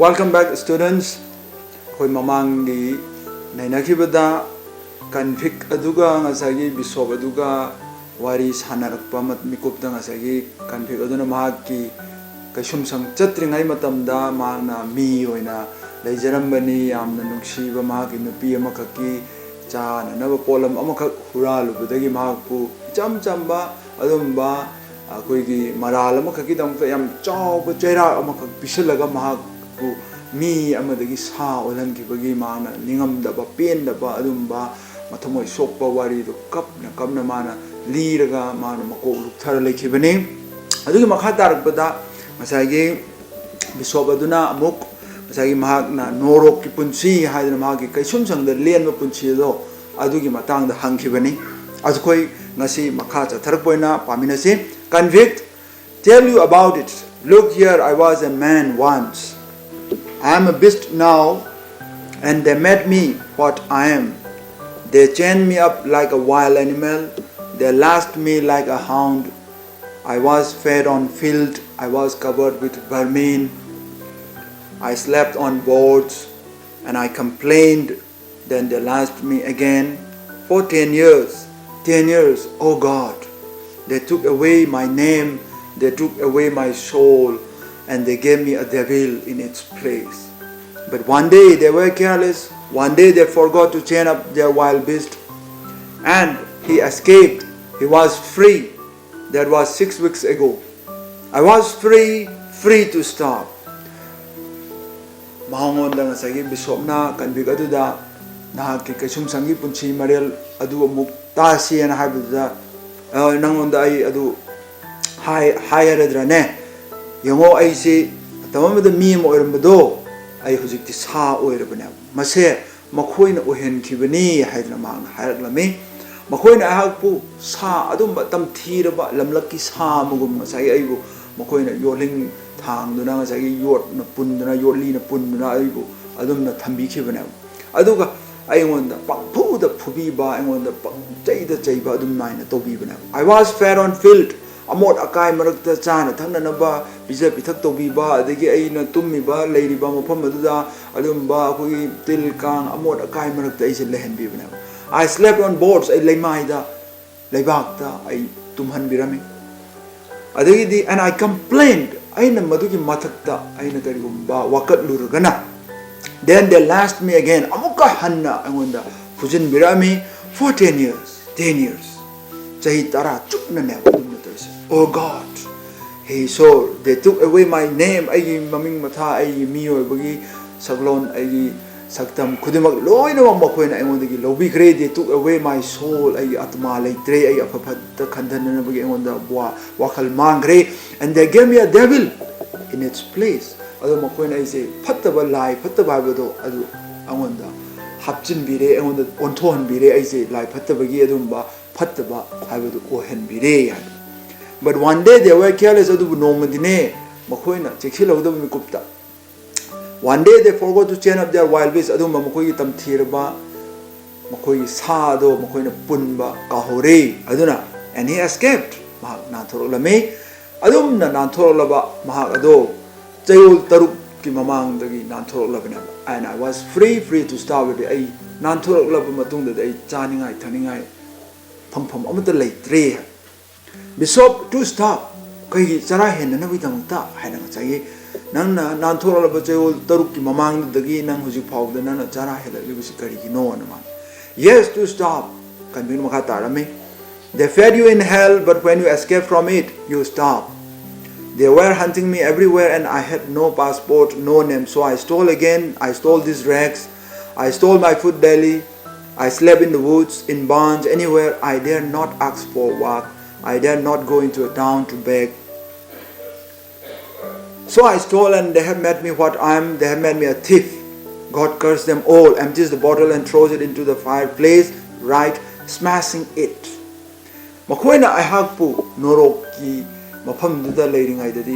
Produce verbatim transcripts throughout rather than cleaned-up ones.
Welcome back, students. ꯑꯩꯈꯣꯏ ꯃꯃꯥꯡꯒꯤ ꯅꯩꯅꯈꯤꯕꯗ ꯀꯟꯚꯤꯛ ꯑꯗꯨꯒ ꯉꯁꯥꯏꯒꯤ ꯕꯤꯁꯣꯞ ꯑꯗꯨꯒ ꯋꯥꯔꯤ ꯁꯥꯟꯅꯔꯛꯄ ꯃꯤꯀꯨꯞꯇ ꯉꯁꯥꯏꯒꯤ ꯀꯟꯚꯤꯛ ꯑꯗꯨꯅ ꯃꯍꯥꯛꯀꯤ ꯀꯩꯁꯨꯝꯁꯪ ꯆꯠꯇ꯭ꯔꯤꯉꯩ ꯃꯇꯝꯗ ꯃꯍꯥꯛꯅ ꯃꯤ ꯑꯣꯏꯅ ꯂꯩꯖꯔꯝꯕꯅꯤ꯫ ꯌꯥꯝꯅ ꯅꯨꯡꯁꯤꯕ ꯃꯍꯥꯛꯀꯤ ꯅꯨꯄꯤ ꯑꯃꯈꯛꯀꯤ ꯆꯥꯅꯅꯕ ꯄꯣꯠꯂꯝ ꯑꯃꯈꯛ ꯍꯨꯔꯥꯜꯂꯨꯕꯗꯒꯤ ꯃꯍꯥꯛꯄꯨ ꯏꯆꯝ ꯆꯝꯕ ꯑꯗꯨꯝꯕ ꯑꯩꯈꯣꯏꯒꯤ ꯃꯔꯥꯜ ꯑꯃꯈꯛꯀꯤꯗꯃꯛꯇ ꯌꯥꯝ ꯆꯥꯎꯕ ꯆꯩꯔꯥꯛ ꯑꯃꯈꯛ ꯄꯤꯁꯤꯜꯂꯒ ꯃꯍꯥꯛꯄꯨ ꯃꯤ ꯑꯃꯗꯒꯤ ꯁꯥ ꯑꯣꯜꯍꯟꯈꯤꯕꯒꯤ ꯃꯍꯥꯛꯅ ꯅꯤꯡꯉꯝꯗꯕ ꯄꯦꯟꯗꯕ ꯑꯗꯨꯝꯕ ꯃꯊꯃꯣꯏ ꯁꯣꯛꯄ ꯋꯥꯔꯤꯗꯨ ꯀꯞꯅ ꯀꯞꯅ ꯃꯥꯅ ꯂꯤꯔꯒ ꯃꯥꯅ ꯃꯀꯣꯛ ꯂꯨꯞꯊꯔ ꯂꯩꯈꯤꯕꯅꯤ꯫ ꯑꯗꯨꯒꯤ ꯃꯈꯥ ꯇꯥꯔꯛꯄꯗ ꯉꯁꯥꯏꯒꯤ ꯕꯤꯁꯣꯞ ꯑꯗꯨꯅ ꯑꯃꯨꯛ ꯉꯁꯥꯏꯒꯤ ꯃꯍꯥꯛꯅ ꯅꯣꯔꯣꯛꯀꯤ ꯄꯨꯟꯁꯤ ꯍꯥꯏꯗꯅ ꯃꯍꯥꯛꯀꯤ ꯀꯩꯁꯨꯝꯁꯪꯗ ꯂꯦꯟꯕ ꯄꯨꯟꯁꯤ ꯑꯗꯣ ꯑꯗꯨꯒꯤ ꯃꯇꯥꯡꯗ ꯍꯪꯈꯤꯕꯅꯤ꯫ ꯑꯩꯈꯣꯏ ꯉꯁꯤ ꯃꯈꯥ ꯆꯠꯊꯔꯛꯄ ꯑꯣꯏꯅ ꯄꯥꯃꯤꯟꯅꯁꯤ꯫ Convict, tell you about it. Look here, I was a man once. I am a beast now, and they made me what I am. They chained me up like a wild animal. They lashed me like a hound. I was fed on filth. I was covered with vermin. I slept on boards, and I complained. Then they lashed me again for ten years. Ten years, oh God. They took away my name, they took away my soul, and they gave me a devil in its place. But one day they were careless, one day they forgot to chain up their wild beast, and he escaped. He was free. That was six weeks ago. I was free, free to stop. ꯃꯉꯣꯟꯗ ꯉꯁꯥꯏꯒꯤ ꯕꯤꯁꯣꯞꯅ ꯀꯟꯚꯤꯛ ꯑꯗꯨꯗ ꯅꯍꯥꯛꯀꯤ ꯀꯩꯁꯨꯝꯁꯪꯒꯤ ꯄꯨꯟꯁꯤ ꯃꯔꯦꯜ ꯑꯗꯨ ꯑꯃꯨꯛ ꯇꯥꯁꯤꯅ ꯍꯥꯏꯕꯗꯨꯗ, "ꯑ, ꯅꯪꯉꯣꯟꯗ ꯑꯩ ꯑꯗꯨ ꯍꯥꯏ-, ꯍꯥꯏꯔꯗ꯭ꯔꯅꯦ? ꯌꯦꯡꯉꯣ, ꯑꯩꯁꯤ ꯃꯇꯝ ꯑꯃꯗ ꯃꯤ ꯑꯃ ꯑꯣꯏꯔꯝꯕꯗꯣ ꯑꯩ ꯍꯧꯖꯤꯛꯇꯤ ꯁꯥ ꯑꯣꯏꯔꯕꯅꯦꯕ꯫ ꯃꯁꯦ ꯃꯈꯣꯏꯅ ꯑꯣꯏꯍꯟꯈꯤꯕꯅꯤ" ꯍꯥꯏꯗꯅ ꯃꯍꯥꯛꯅ ꯍꯥꯏꯔꯛꯂꯝꯃꯤ꯫ ꯃꯈꯣꯏꯅ ꯑꯩꯍꯥꯛꯄꯨ ꯁꯥ ꯑꯗꯨꯝꯕ ꯇꯝꯊꯤꯔꯕ ꯂꯝꯂꯛꯀꯤ ꯁꯥ ꯑꯃꯒꯨꯝ ꯉꯁꯥꯏꯒꯤ ꯑꯩꯕꯨ ꯃꯈꯣꯏꯅ ꯌꯣꯠꯂꯤꯡ ꯊꯥꯡꯗꯨꯅ, ꯉꯁꯥꯏꯒꯤ ꯌꯣꯠꯅ ꯄꯨꯟꯗꯨꯅ, ꯌꯣꯠꯂꯤꯅ ꯄꯨꯟꯗꯨꯅ ꯑꯩꯕꯨ ꯑꯗꯨꯝꯅ ꯊꯝꯕꯤꯈꯤꯕꯅꯦꯕ꯫ ꯑꯗꯨꯒ ꯑꯩꯉꯣꯟꯗ ꯄꯪꯐꯨꯗ ꯐꯨꯕꯤꯕ, ꯑꯩꯉꯣꯟꯗ ꯄꯪꯆꯩꯗ ꯆꯩꯕ ꯑꯗꯨꯝ ꯅꯥꯏꯅ ꯇꯧꯕꯤꯕꯅꯦꯕ꯫ I was fed on filth. ꯑꯃꯣꯠ ꯑꯀꯥꯏ ꯃꯔꯛꯇ ꯆꯥꯅ ꯊꯛꯅꯅꯕ ꯄꯤꯖ ꯄꯤꯊꯛ ꯇꯧꯕꯤꯕ, ꯑꯗꯒꯤ ꯑꯩꯅ ꯇꯨꯝꯃꯤꯕ, ꯂꯩꯔꯤꯕ ꯃꯐꯝ ꯑꯗꯨꯗ ꯑꯗꯨꯒꯨꯝꯕ ꯑꯩꯈꯣꯏꯒꯤ ꯇꯤꯜ ꯀꯥꯡ ꯑꯃꯣꯠ ꯑꯀꯥꯏ ꯃꯔꯛꯇ ꯑꯩꯁꯦ ꯂꯩꯍꯟꯕꯤꯕꯅꯦꯕ꯫ I slept on boards, ꯑꯩ ꯂꯩꯃꯥꯏꯗ, ꯂꯩꯕꯥꯛꯇ ꯑꯩ ꯇꯨꯝꯍꯟꯕꯤꯔꯝꯃꯤ꯫ ꯑꯗꯒꯤꯗꯤ, and I complained, ꯑꯩꯅ ꯃꯗꯨꯒꯤ ꯃꯊꯛꯇ ꯑꯩꯅ ꯀꯔꯤꯒꯨꯝꯕ ꯋꯥꯀꯠꯂꯨꯔꯒꯅ, then they lashed me again, ꯑꯃꯨꯛꯀ ꯍꯟꯅ ꯑꯩꯉꯣꯟꯗ ꯐꯨꯖꯤꯟꯕꯤꯔꯛꯑꯝꯃꯤ for ten years, ten years, ꯆꯍꯤ ꯇꯔꯥ ꯆꯨꯞꯅꯅꯦꯕ ꯑꯗꯨꯝꯅ ꯇꯧꯔꯤꯁꯦ꯫ Oh God, he, so they took away my name, ꯑꯩꯒꯤ ꯃꯃꯤꯡ ꯃꯊꯥ, ꯑꯩꯒꯤ ꯃꯤꯑꯣꯏꯕꯒꯤ ꯁꯛꯂꯣꯟ, ꯑꯩꯒꯤ ꯁꯛꯇꯝ ꯈꯨꯗꯤꯡꯃꯛ ꯂꯣꯏꯅꯃꯛ ꯃꯈꯣꯏꯅ ꯑꯩꯉꯣꯟꯗꯒꯤ ꯂꯧꯕꯤꯈ꯭ꯔꯦ꯫ They took away my soul, ꯑꯩꯒꯤ ꯑꯥꯇꯃꯥ ꯂꯩꯇ꯭ꯔꯦ, ꯑꯩ ꯑꯐ ꯐꯠꯇ ꯈꯟꯊꯅꯅꯕꯒꯤ ꯑꯩꯉꯣꯟꯗ ꯋꯥ-, ꯋꯥꯈꯜ ꯃꯥꯡꯈ꯭ꯔꯦ꯫ And they gave me a devil in its place, ꯑꯗꯣ ꯃꯈꯣꯏꯅ ꯑꯩꯁꯦ ꯐꯠꯇꯕ, ꯂꯥꯏ ꯐꯠꯇꯕ ꯍꯥꯏꯕꯗꯣ ꯑꯗꯨ ꯑꯩꯉꯣꯟꯗ ꯍꯥꯞꯆꯤꯟꯕꯤꯔꯦ, ꯑꯩꯉꯣꯟꯗ ꯑꯣꯟꯊꯣꯛꯍꯟꯕꯤꯔꯦ, ꯑꯩꯁꯦ ꯂꯥꯏ ꯐꯠꯇꯕꯒꯤ ꯑꯗꯨꯒꯨꯝꯕ ꯐꯠꯇꯕ ꯍꯥꯏꯕꯗꯨ ꯑꯣꯏꯍꯟꯕꯤꯔꯦ ꯍꯥꯏ꯫ But one day they were careless, ꯑꯗꯨꯕꯨ ꯅꯣꯡꯃꯗꯤꯅꯦ ꯃꯈꯣꯏꯅ ꯆꯦꯛꯁꯤꯜꯍꯧꯗꯕ ꯃꯤꯀꯨꯞꯇ, one day they forgot to chain up their wild beasts, ꯑꯗꯨꯒꯨꯝꯕ ꯃꯈꯣꯏꯒꯤ ꯇꯝꯊꯤꯔꯕ ꯃꯈꯣꯏꯒꯤ ꯁꯥ ꯑꯗꯣ ꯃꯈꯣꯏꯅ ꯄꯨꯟꯕ ꯀꯥꯎꯍꯧꯔꯦ꯫ ꯑꯗꯨꯅ, and he escaped, ꯃꯍꯥꯛ ꯅꯥꯟꯊꯣꯔꯛꯂꯝꯃꯤ꯫ ꯑꯗꯨꯝꯅ ꯅꯥꯟꯊꯣꯔꯛꯂꯕ ꯃꯍꯥꯛ ꯑꯗꯣ ꯆꯌꯣꯜ ꯇꯔꯨꯛꯀꯤ ꯃꯃꯥꯡꯗꯒꯤ ꯅꯥꯟꯊꯣꯔꯛꯂꯕꯅꯦꯕ꯫ And I was free, free to starve, ꯑꯩ ꯅꯥꯟꯊꯣꯔꯛꯂꯕ ꯃꯇꯨꯡꯗꯗꯤ ꯑꯩ ꯆꯥꯅꯤꯡꯉꯥꯏ ꯊꯛꯅꯤꯡꯉꯥꯏ ꯐꯪꯐꯝ ꯑꯃꯠꯇ ꯂꯩꯇ꯭ꯔꯦ꯫ Bishop, to starve, ꯀꯩꯒꯤ ꯆꯔꯥ ꯍꯦꯟꯅꯅꯕꯒꯤꯗꯃꯛꯇ ꯍꯥꯏꯅ ꯉꯁꯥꯏꯒꯤ ꯅꯪꯅ ꯅꯥꯟꯊꯣꯔꯛꯂꯕ ꯆꯌꯣꯜ ꯇꯔꯨꯛꯀꯤ ꯃꯃꯥꯡꯗꯨꯗꯒꯤ ꯅꯪ ꯍꯧꯖꯤꯛ ꯐꯥꯎꯕꯗ ꯅꯪꯅ ꯆꯔꯥ ꯍꯦꯜꯂꯛꯂꯤꯕꯁꯤ ꯀꯔꯤꯒꯤꯅꯣꯅ ꯃꯥꯅ, yes, to starve, ꯀꯟꯕꯤꯅ ꯃꯈꯥ ꯇꯥꯔꯝꯃꯤ꯫ They fed you in hell, but when you escaped from it, you starved. They were hunting me everywhere, and I had no passport, no name. So I stole again. I stole these rags. I stole my food daily. I slept in the woods, in barns, anywhere. I dare not ask for work. I dare not go into a town to beg. So I stole, and they have made me what I am. They have made me a thief. God curse them all, empties the bottle and throws it into the fireplace, right, smashing it. ꯃꯈꯣꯏꯅ ꯑꯩꯍꯥꯛꯄꯨ ꯅꯣꯔꯣꯛꯀꯤ ꯃꯐꯝꯗꯨꯗ ꯂꯩꯔꯤꯉꯩꯗꯗꯤ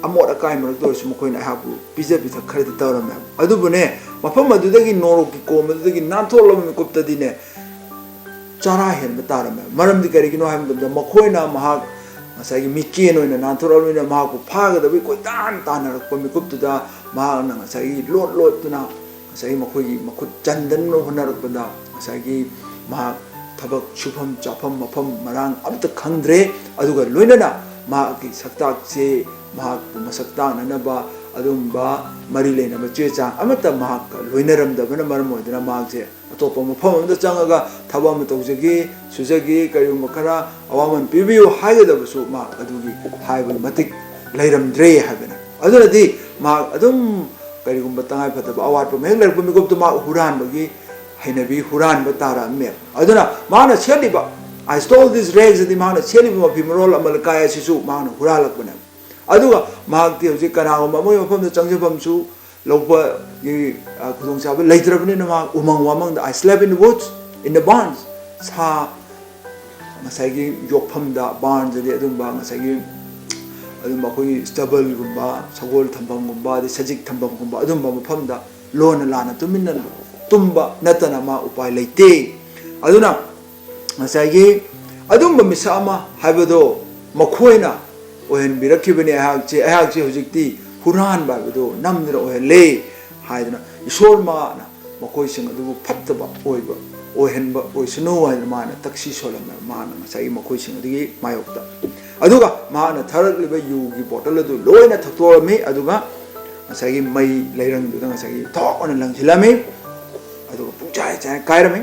ꯑꯃꯣꯠ ꯑꯀꯥꯏ ꯃꯔꯛꯇ ꯑꯣꯏꯔꯁꯨ ꯃꯈꯣꯏꯅ ꯑꯩꯍꯥꯛꯄꯨ ꯄꯤꯖ ꯄꯤꯊꯛ ꯈꯔꯗꯤ ꯇꯧꯔꯝꯃꯦꯕ꯫ ꯑꯗꯨꯕꯨꯅꯦ, ꯃꯐꯝ ꯑꯗꯨꯗꯒꯤ, ꯅꯣꯔꯣꯛꯀꯤ ꯀꯣꯝ ꯑꯗꯨꯗꯒꯤ ꯅꯥꯟꯊꯣꯛꯂꯕ ꯃꯤꯀꯨꯞꯇꯗꯤꯅꯦ, ꯆꯔꯥ ꯍꯦꯟꯕ ꯇꯥꯔꯝꯃꯦꯕ꯫ ꯃꯔꯝꯗꯤ ꯀꯔꯤꯒꯤꯅꯣ ꯍꯥꯏꯕ ꯃꯇꯝꯗ, ꯃꯈꯣꯏꯅ ꯃꯍꯥꯛ ꯉꯁꯥꯏꯒꯤ ꯃꯤꯀꯦꯟ ꯑꯣꯏꯅ ꯅꯥꯟꯊꯣꯔꯛꯑꯕꯅꯤꯅ ꯃꯍꯥꯛꯄꯨ ꯐꯥꯒꯗꯕꯒꯤ ꯀꯣꯏꯇꯥꯟ ꯇꯥꯟꯅꯔꯛꯄ ꯃꯤꯀꯨꯞꯇꯨꯗ ꯃꯍꯥꯛꯅ ꯉꯁꯥꯏꯒꯤ ꯂꯣꯠ ꯂꯣꯠꯇꯨꯅ ꯉꯁꯥꯏꯒꯤ ꯃꯈꯣꯏꯒꯤ ꯃꯈꯨꯠ ꯆꯟꯗꯅꯕ ꯍꯣꯠꯅꯔꯛꯄꯗ ꯉꯁꯥꯏꯒꯤ ꯃꯍꯥꯛ ꯊꯕꯛ ꯁꯨꯐꯝ ꯆꯥꯐꯝ ꯃꯐꯝ ꯃꯔꯥꯡ ꯑꯃꯠꯇ ꯈꯪꯗ꯭ꯔꯦ꯫ ꯑꯗꯨꯒ ꯂꯣꯏꯅꯅ ꯃꯍꯥꯛꯀꯤ ꯁꯛꯇꯥꯛꯁꯦ ꯃꯍꯥꯛꯄꯨ ꯃꯁꯛ ꯇꯥꯛꯅꯅꯕ ꯑꯗꯨꯒꯨꯝꯕ ꯃꯔꯤ ꯂꯩꯅꯕ ꯆꯦ ꯆꯥꯡ ꯑꯃꯠꯇ ꯃꯍꯥꯛꯀ ꯂꯣꯏꯅꯔꯝꯗꯕꯅ ꯃꯔꯝ ꯑꯣꯏꯗꯨꯅ ꯃꯍꯥꯛꯁꯦ ꯑꯇꯣꯞꯄ ꯃꯐꯝ ꯑꯃꯗ ꯆꯪꯉꯒ ꯊꯕꯛ ꯑꯃ ꯇꯧꯖꯒꯦ, ꯁꯨꯖꯒꯦ, ꯀꯔꯤꯒꯨꯝꯕ ꯈꯔ ꯑꯋꯥꯃꯟ ꯄꯤꯕꯤꯌꯨ ꯍꯥꯏꯒꯗꯕꯁꯨ ꯃꯍꯥꯛ ꯑꯗꯨꯒꯤ ꯍꯥꯏꯕꯒꯤ ꯃꯇꯤꯛ ꯂꯩꯔꯝꯗ꯭ꯔꯦ ꯍꯥꯏꯕꯅꯤ꯫ ꯑꯗꯨꯅꯗꯤ ꯃꯍꯥꯛ ꯑꯗꯨꯝ ꯀꯔꯤꯒꯨꯝꯕ ꯇꯉꯥꯏ ꯐꯗꯕ ꯑꯋꯥꯠꯄ ꯑꯃ ꯍꯦꯛ ꯂꯩꯔꯛꯄ ꯃꯤꯀꯨꯞꯇ ꯃꯍꯥꯛ ꯍꯨꯔꯥꯟꯕꯒꯤ ꯍꯩꯅꯕꯤ ꯍꯨꯔꯥꯟꯕ ꯇꯥꯔꯛꯑꯝꯃꯦ꯫ ꯑꯗꯨꯅ ꯃꯥꯅ ꯁꯦꯠꯂꯤꯕ "I stole these rags" ꯑꯗꯤ ꯃꯥꯅ ꯁꯦꯠꯂꯤꯕ ꯃꯐꯤ ꯃꯔꯣꯜ ꯑꯃ ꯂꯩꯀꯥꯏ ꯑꯁꯤꯁꯨ ꯃꯥꯅ ꯍꯨꯔꯥꯜꯂꯛꯄꯅꯦꯕ꯫ ꯑꯗꯨꯒ ꯃꯍꯥꯛꯇꯤ ꯍꯧꯖꯤꯛ ꯀꯅꯥꯒꯨꯝꯕ ꯑꯃꯒꯤ ꯃꯐꯝꯗ ꯆꯪꯖꯐꯝꯁꯨ ꯂꯧꯕꯒꯤ, ꯑ, ꯈꯨꯗꯣꯡꯆꯥꯕ ꯂꯩꯇ꯭ꯔꯕꯅꯤꯅ ꯃꯍꯥꯛ ꯎꯃꯪ ꯋꯥꯃꯪꯗ "I slept in the woods, in the barns", ꯁꯥ ꯉꯁꯥꯏꯒꯤ ꯌꯣꯛꯐꯝꯗ, ꯕꯥꯔꯟꯁꯇꯗꯤ ꯑꯗꯨꯝꯕ ꯉꯁꯥꯏꯒꯤ ꯑꯗꯨꯝꯕ ꯑꯩꯈꯣꯏꯒꯤ ꯁ꯭ꯇꯕꯜꯒꯨꯝꯕ, ꯁꯒꯣꯜ ꯊꯝꯐꯝꯒꯨꯝꯕ, ꯑꯗꯩ ꯁꯖꯤꯛ ꯊꯝꯐꯝꯒꯨꯝꯕ ꯑꯗꯨꯝꯕ ꯃꯐꯝꯗ ꯂꯣꯟꯅ ꯂꯥꯟꯅ ꯇꯨꯃꯤꯟꯅ ꯇꯨꯝꯕ ꯅꯠꯇꯅ ꯃꯥ ꯎꯄꯥꯏ ꯂꯩꯇꯦ꯫ ꯑꯗꯨꯅ ꯉꯁꯥꯏꯒꯤ ꯑꯗꯨꯝꯕ ꯃꯤꯁꯛ ꯑꯃ ꯍꯥꯏꯕꯗꯣ ꯃꯈꯣꯏꯅ ꯑꯣꯏꯍꯟꯕꯤꯔꯛꯈꯤꯕꯅꯤ꯫ ꯑꯩꯍꯥꯛꯁꯦ, ꯑꯩꯍꯥꯛꯁꯦ ꯍꯧꯖꯤꯛꯇꯤ ꯍꯨꯔꯥꯟꯕ ꯍꯥꯏꯕꯗꯣ ꯅꯝꯗꯨꯅ ꯑꯣꯏꯍꯜꯂꯦ ꯍꯥꯏꯗꯅ ꯏꯁꯣꯔ ꯃꯥꯅ ꯃꯈꯣꯏꯁꯤꯡ ꯑꯗꯨꯕꯨ ꯐꯠꯇꯕ ꯑꯣꯏꯕ ꯑꯣꯏꯍꯟꯕ ꯑꯣꯏꯁꯅꯨ ꯍꯥꯏꯅ ꯃꯥꯅ ꯇꯛꯁꯤ ꯁꯣꯜꯂꯝꯃꯦ꯫ ꯃꯥꯅ ꯉꯁꯥꯏꯒꯤ ꯃꯈꯣꯏꯁꯤꯡ ꯑꯗꯨꯒꯤ ꯃꯥꯌꯣꯛꯇ꯫ ꯑꯗꯨꯒ ꯃꯍꯥꯛꯅ ꯊꯛꯂꯛꯂꯤꯕ ꯌꯨꯒꯤ ꯕꯣꯇꯜ ꯑꯗꯨ ꯂꯣꯏꯅ ꯊꯛꯇꯣꯛꯂꯝꯃꯤ꯫ ꯑꯗꯨꯒ ꯉꯁꯥꯏꯒꯤ ꯃꯩ ꯂꯩꯔꯪꯗꯨꯗ ꯉꯁꯥꯏꯒꯤ ꯊꯣꯛ ꯑꯅ ꯂꯪꯁꯤꯜꯂꯝꯃꯤ꯫ ꯑꯗꯨꯒ ꯄꯨꯡꯆꯥꯏ ꯆꯥꯏ ꯀꯥꯏꯔꯝꯃꯤ꯫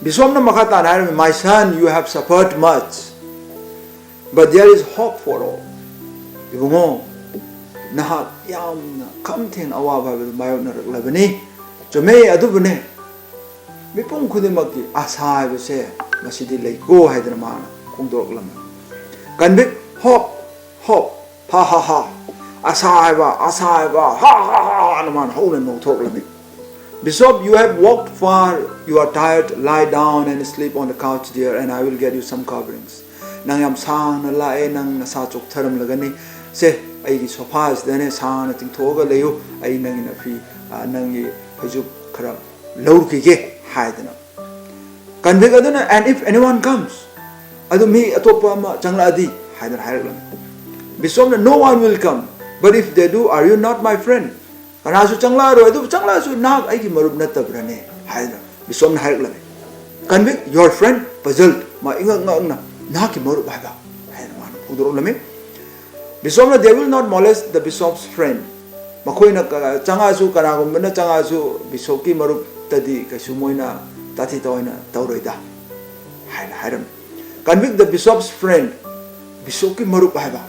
ꯕꯤꯁꯣꯞꯅ ꯃꯈꯥ ꯇꯥꯅ ꯍꯥꯏꯔꯝꯃꯤ, "My son, you have suffered much, but there is hope for all." ꯏꯕꯨꯡꯉꯣ, ꯅꯍꯥꯛ ꯌꯥꯝꯅ ꯈꯝ ꯊꯦꯡꯅ ꯑꯋꯥꯕ ꯍꯥꯏꯕꯗꯨ ꯃꯥꯌꯣꯛꯅꯔꯛꯂꯕꯅꯤ꯫ ꯆꯨꯝꯃꯦ, ꯑꯗꯨꯕꯨꯅꯦ, ꯃꯤꯄꯨꯝ ꯈꯨꯗꯤꯡꯃꯛꯀꯤ ꯑꯁꯥ ꯍꯥꯏꯕꯁꯦ ꯃꯁꯤꯗꯤ ꯂꯩꯀꯣ ꯍꯥꯏꯗꯅ ꯃꯥꯅ ꯐꯣꯡꯗꯣꯔꯛꯂꯝꯃꯤ꯫ Convict, hope, hope, ha ha ha, ꯑꯁꯥ ꯍꯥꯏꯕ, ꯑꯁꯥ ꯍꯥꯏꯕ, ha ha ha ꯍꯥꯏꯅ ꯃꯥꯅ ꯍꯧꯅ ꯅꯣꯛꯊꯣꯛꯂꯝꯃꯤ꯫ "Bishop, you have walked far, you are tired, lie down and sleep on the couch there, and I will get you some coverings." ꯅꯪ ꯌꯥꯝ ꯁꯥꯡꯅ ꯂꯥꯛꯑꯦ, ꯅꯪ ꯅꯁꯥ ꯆꯣꯛꯊꯔꯝꯂꯒꯅꯤ꯫ ꯁꯦ, ꯑꯩꯒꯤ ꯁꯣꯐꯥꯁꯤꯗꯅꯦ ꯁꯥꯡꯅ ꯇꯤꯡꯊꯣꯛꯑꯒ ꯂꯩꯌꯨ, ꯑꯩ ꯅꯪꯒꯤ ꯅꯐꯤ, ꯑ, ꯅꯪꯒꯤ ꯐꯩꯖꯨꯞ ꯈꯔ ꯂꯧꯔꯨꯈꯤꯒꯦ ꯍꯥꯏꯗꯅ꯫ Convict ꯑꯗꯨꯅ, "And if anyone comes, ꯑꯗꯨ ꯃꯤ ꯑꯇꯣꯞꯄ ꯑꯃ ꯆꯪꯂꯛꯑꯗꯤ ꯍꯥꯏꯗꯅ ꯍꯥꯏꯔꯛꯂꯝꯃꯤ꯫ ꯕꯤꯁꯣꯞꯅ, "No one will come, but if they do, are you not my friend?" ꯀꯅꯥꯁꯨ ꯆꯪꯂꯛꯑꯔꯣꯏ, ꯑꯗꯨꯕꯨ ꯆꯪꯂꯛꯑꯁꯨ ꯅꯍꯥꯛ ꯑꯩꯒꯤ ꯃꯔꯨꯞ ꯅꯠꯇꯕ꯭ꯔꯅꯦ ꯍꯥꯏꯗꯅ ꯕꯤꯁꯣꯞꯅ ꯍꯥꯏꯔꯛꯂꯝꯃꯤ꯫ "Convict your friend," puzzled, ꯃꯥ ꯏꯉꯛ ꯉꯛꯅ, "ꯅꯍꯥꯛꯀꯤ ꯃꯔꯨꯞ ꯍꯥꯏꯕ?" ꯍꯥꯏꯅ ꯃꯥꯅ ꯐꯣꯡꯗꯣꯔꯛꯂꯝꯃꯤ꯫ ꯕꯤꯁꯣꯞꯅ, "They will not molest the bishop's friend." ꯃꯈꯣꯏꯅ ꯀ-, ꯆꯪꯉꯛꯑꯁꯨ, ꯀꯅꯥꯒꯨꯝꯕꯅ ꯆꯪꯉꯛꯑꯁꯨ ꯕꯤꯁꯣꯞꯀꯤ ꯃꯔꯨꯞꯇꯗꯤ ꯀꯩꯁꯨ ꯃꯣꯏꯅ ꯇꯥꯊꯤ ꯇꯥꯑꯣꯏꯅ ꯇꯧꯔꯣꯏꯗ ꯍꯥꯏꯅ ꯍꯥꯏꯔꯝꯃꯤ꯫ "Convict the bishop's friend," ꯕꯤꯁꯣꯞꯀꯤ ꯃꯔꯨꯞ ꯍꯥꯏꯕ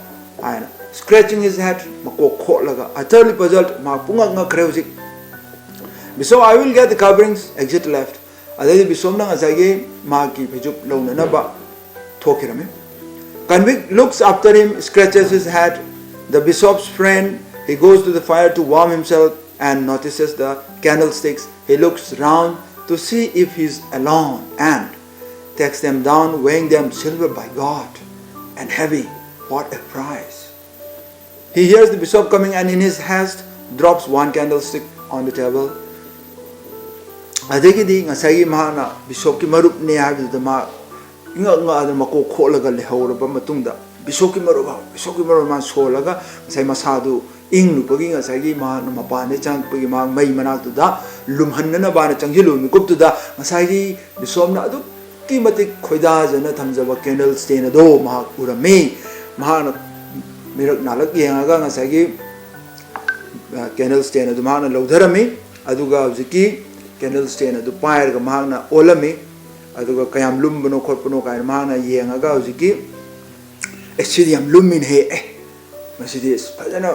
ꯍꯥꯏꯅ, scratching his head, ꯃꯀꯣꯛ ꯈꯣꯠꯂꯒ, utterly puzzled, ꯃꯍꯥꯛ ꯄꯨꯡꯉꯛ ꯉꯛꯈ꯭ꯔꯦ ꯍꯧꯖꯤꯛ꯫ "Bishop, I will get the coverings," exit left. ꯑꯗꯩꯗꯤ ꯕꯤꯁꯣꯞꯅ ꯉꯁꯥꯏꯒꯤ ꯃꯍꯥꯛꯀꯤ ꯐꯩꯖꯨꯞ ꯂꯧꯅꯅꯕ ꯊꯣꯛꯈꯤꯔꯝꯃꯤ꯫ Convict looks after him, scratches his head. The bishop's friend, he goes to the fire to warm himself and notices the candlesticks. He looks round to see if he's alone and takes them down, weighing them silver by God and heavy. What a price! He hears the bishop coming and in his haste drops one candlestick on the table. ꯑꯗꯒꯤꯗꯤ ꯉꯁꯥꯏꯒꯤ ꯃꯍꯥꯛꯅ ꯕꯤꯁꯣꯞꯀꯤ ꯃꯔꯨꯞꯅꯦ ꯍꯥꯏꯕꯗꯨꯗ ꯃꯥ ꯏꯉꯛ ꯉꯛꯑꯗꯅ ꯃꯀꯣꯛ ꯈꯣꯠꯂꯒ ꯂꯩꯍꯧꯔꯕ ꯃꯇꯨꯡꯗ, "ꯕꯤꯁꯣꯞꯀꯤ ꯃꯔꯨꯞ ꯍꯥꯏꯕ, ꯕꯤꯁꯣꯞꯀꯤ ꯃꯔꯨꯞ" ꯃꯥ ꯁꯣꯜꯂꯒ ꯉꯁꯥꯏ ꯃꯁꯥꯗꯨ ꯏꯪꯂꯨꯕꯒꯤ, ꯉꯁꯥꯏꯒꯤ ꯃꯍꯥꯛꯅ ꯃꯄꯥꯟꯗ ꯆꯪꯉꯛꯄꯒꯤ ꯃꯍꯥꯛ ꯃꯩ ꯃꯅꯥꯛꯇꯨꯗ ꯂꯨꯝꯍꯟꯅꯅꯕ ꯍꯥꯏꯅ ꯆꯪꯁꯤꯜꯂꯨꯕ ꯃꯤꯀꯨꯞꯇꯨꯗ ꯉꯁꯥꯏꯒꯤ ꯕꯤꯁꯣꯞꯅ ꯑꯗꯨꯛꯀꯤ ꯃꯇꯤꯛ ꯈꯣꯏꯗꯥꯖꯅ ꯊꯝꯖꯕ candle stand ꯑꯗꯣ ꯃꯍꯥꯛ ꯎꯔꯝꯃꯤ꯫ ꯃꯍꯥꯛꯅ ꯃꯤꯔꯛ ꯅꯥꯂꯛ ꯌꯦꯡꯉꯒ ꯉꯁꯥꯏꯒꯤ, ꯑ, candle stand ꯑꯗꯨ ꯃꯍꯥꯛꯅ ꯂꯧꯊꯔꯝꯃꯤ꯫ ꯑꯗꯨꯒ ꯍꯧꯖꯤꯛꯀꯤ candle stand ꯑꯗꯨ ꯄꯥꯏꯔꯒ ꯃꯍꯥꯛꯅ ꯑꯣꯜꯂꯝꯃꯤ꯫ ꯑꯗꯨꯒ ꯀꯌꯥꯝ ꯂꯨꯝꯕꯅꯣ ꯈꯣꯠꯄꯅꯣ ꯀꯥꯏꯅ ꯃꯍꯥꯛꯅ ꯌꯦꯡꯉꯒ ꯍꯧꯖꯤꯛꯀꯤ, "ꯑꯦ, ꯁꯤꯗꯤ ꯌꯥꯝ ꯂꯨꯝꯃꯤꯅꯦꯍꯦ, ꯑꯦ, ꯃꯁꯤꯗꯤ ꯑꯁ ꯐꯖꯅ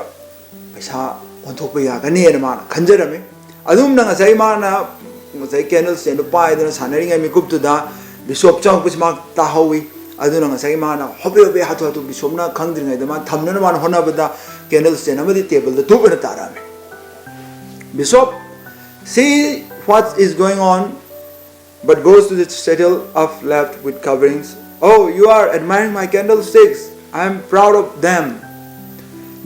ꯄꯩꯁꯥ ꯑꯣꯟꯊꯣꯛꯄ ꯌꯥꯒꯅꯤꯅ" ꯃꯥꯅ ꯈꯟꯖꯔꯝꯃꯤ꯫ ꯑꯗꯨꯝꯅ ꯉꯁꯥꯏ ꯃꯥꯅ ꯉꯁꯥꯏ candle standꯗꯨ ꯄꯥꯏꯗꯅ ꯁꯥꯟꯅꯔꯤꯉꯩ ꯃꯤꯀꯨꯞꯇꯨꯗ ꯕꯤꯁꯣꯞ ꯆꯪꯉꯛꯄꯁꯤ ꯃꯥ ꯇꯥꯍꯧꯋꯤ꯫ ꯑꯗꯨꯅ ꯉꯁꯥꯏ ꯃꯥꯅ ꯍꯣꯕꯦ ꯍꯣꯕꯦ ꯍꯥꯊꯨ ꯍꯥꯊꯨ ꯕꯤꯁꯣꯞꯅ ꯈꯪꯗ꯭ꯔꯤꯉꯩꯗ ꯃꯥ ꯊꯝꯅꯅꯕ ꯃꯥꯅ ꯍꯣꯠꯅꯕꯗ candle stand ꯑꯃꯗꯤ tableꯗ ꯇꯨꯞ ꯑꯅ ꯇꯥꯔꯛꯑꯝꯃꯤ꯫ "Bishop, see what is going on," but goes to the settle of left with coverings. "Oh, you are admiring my candlesticks. I am proud of them.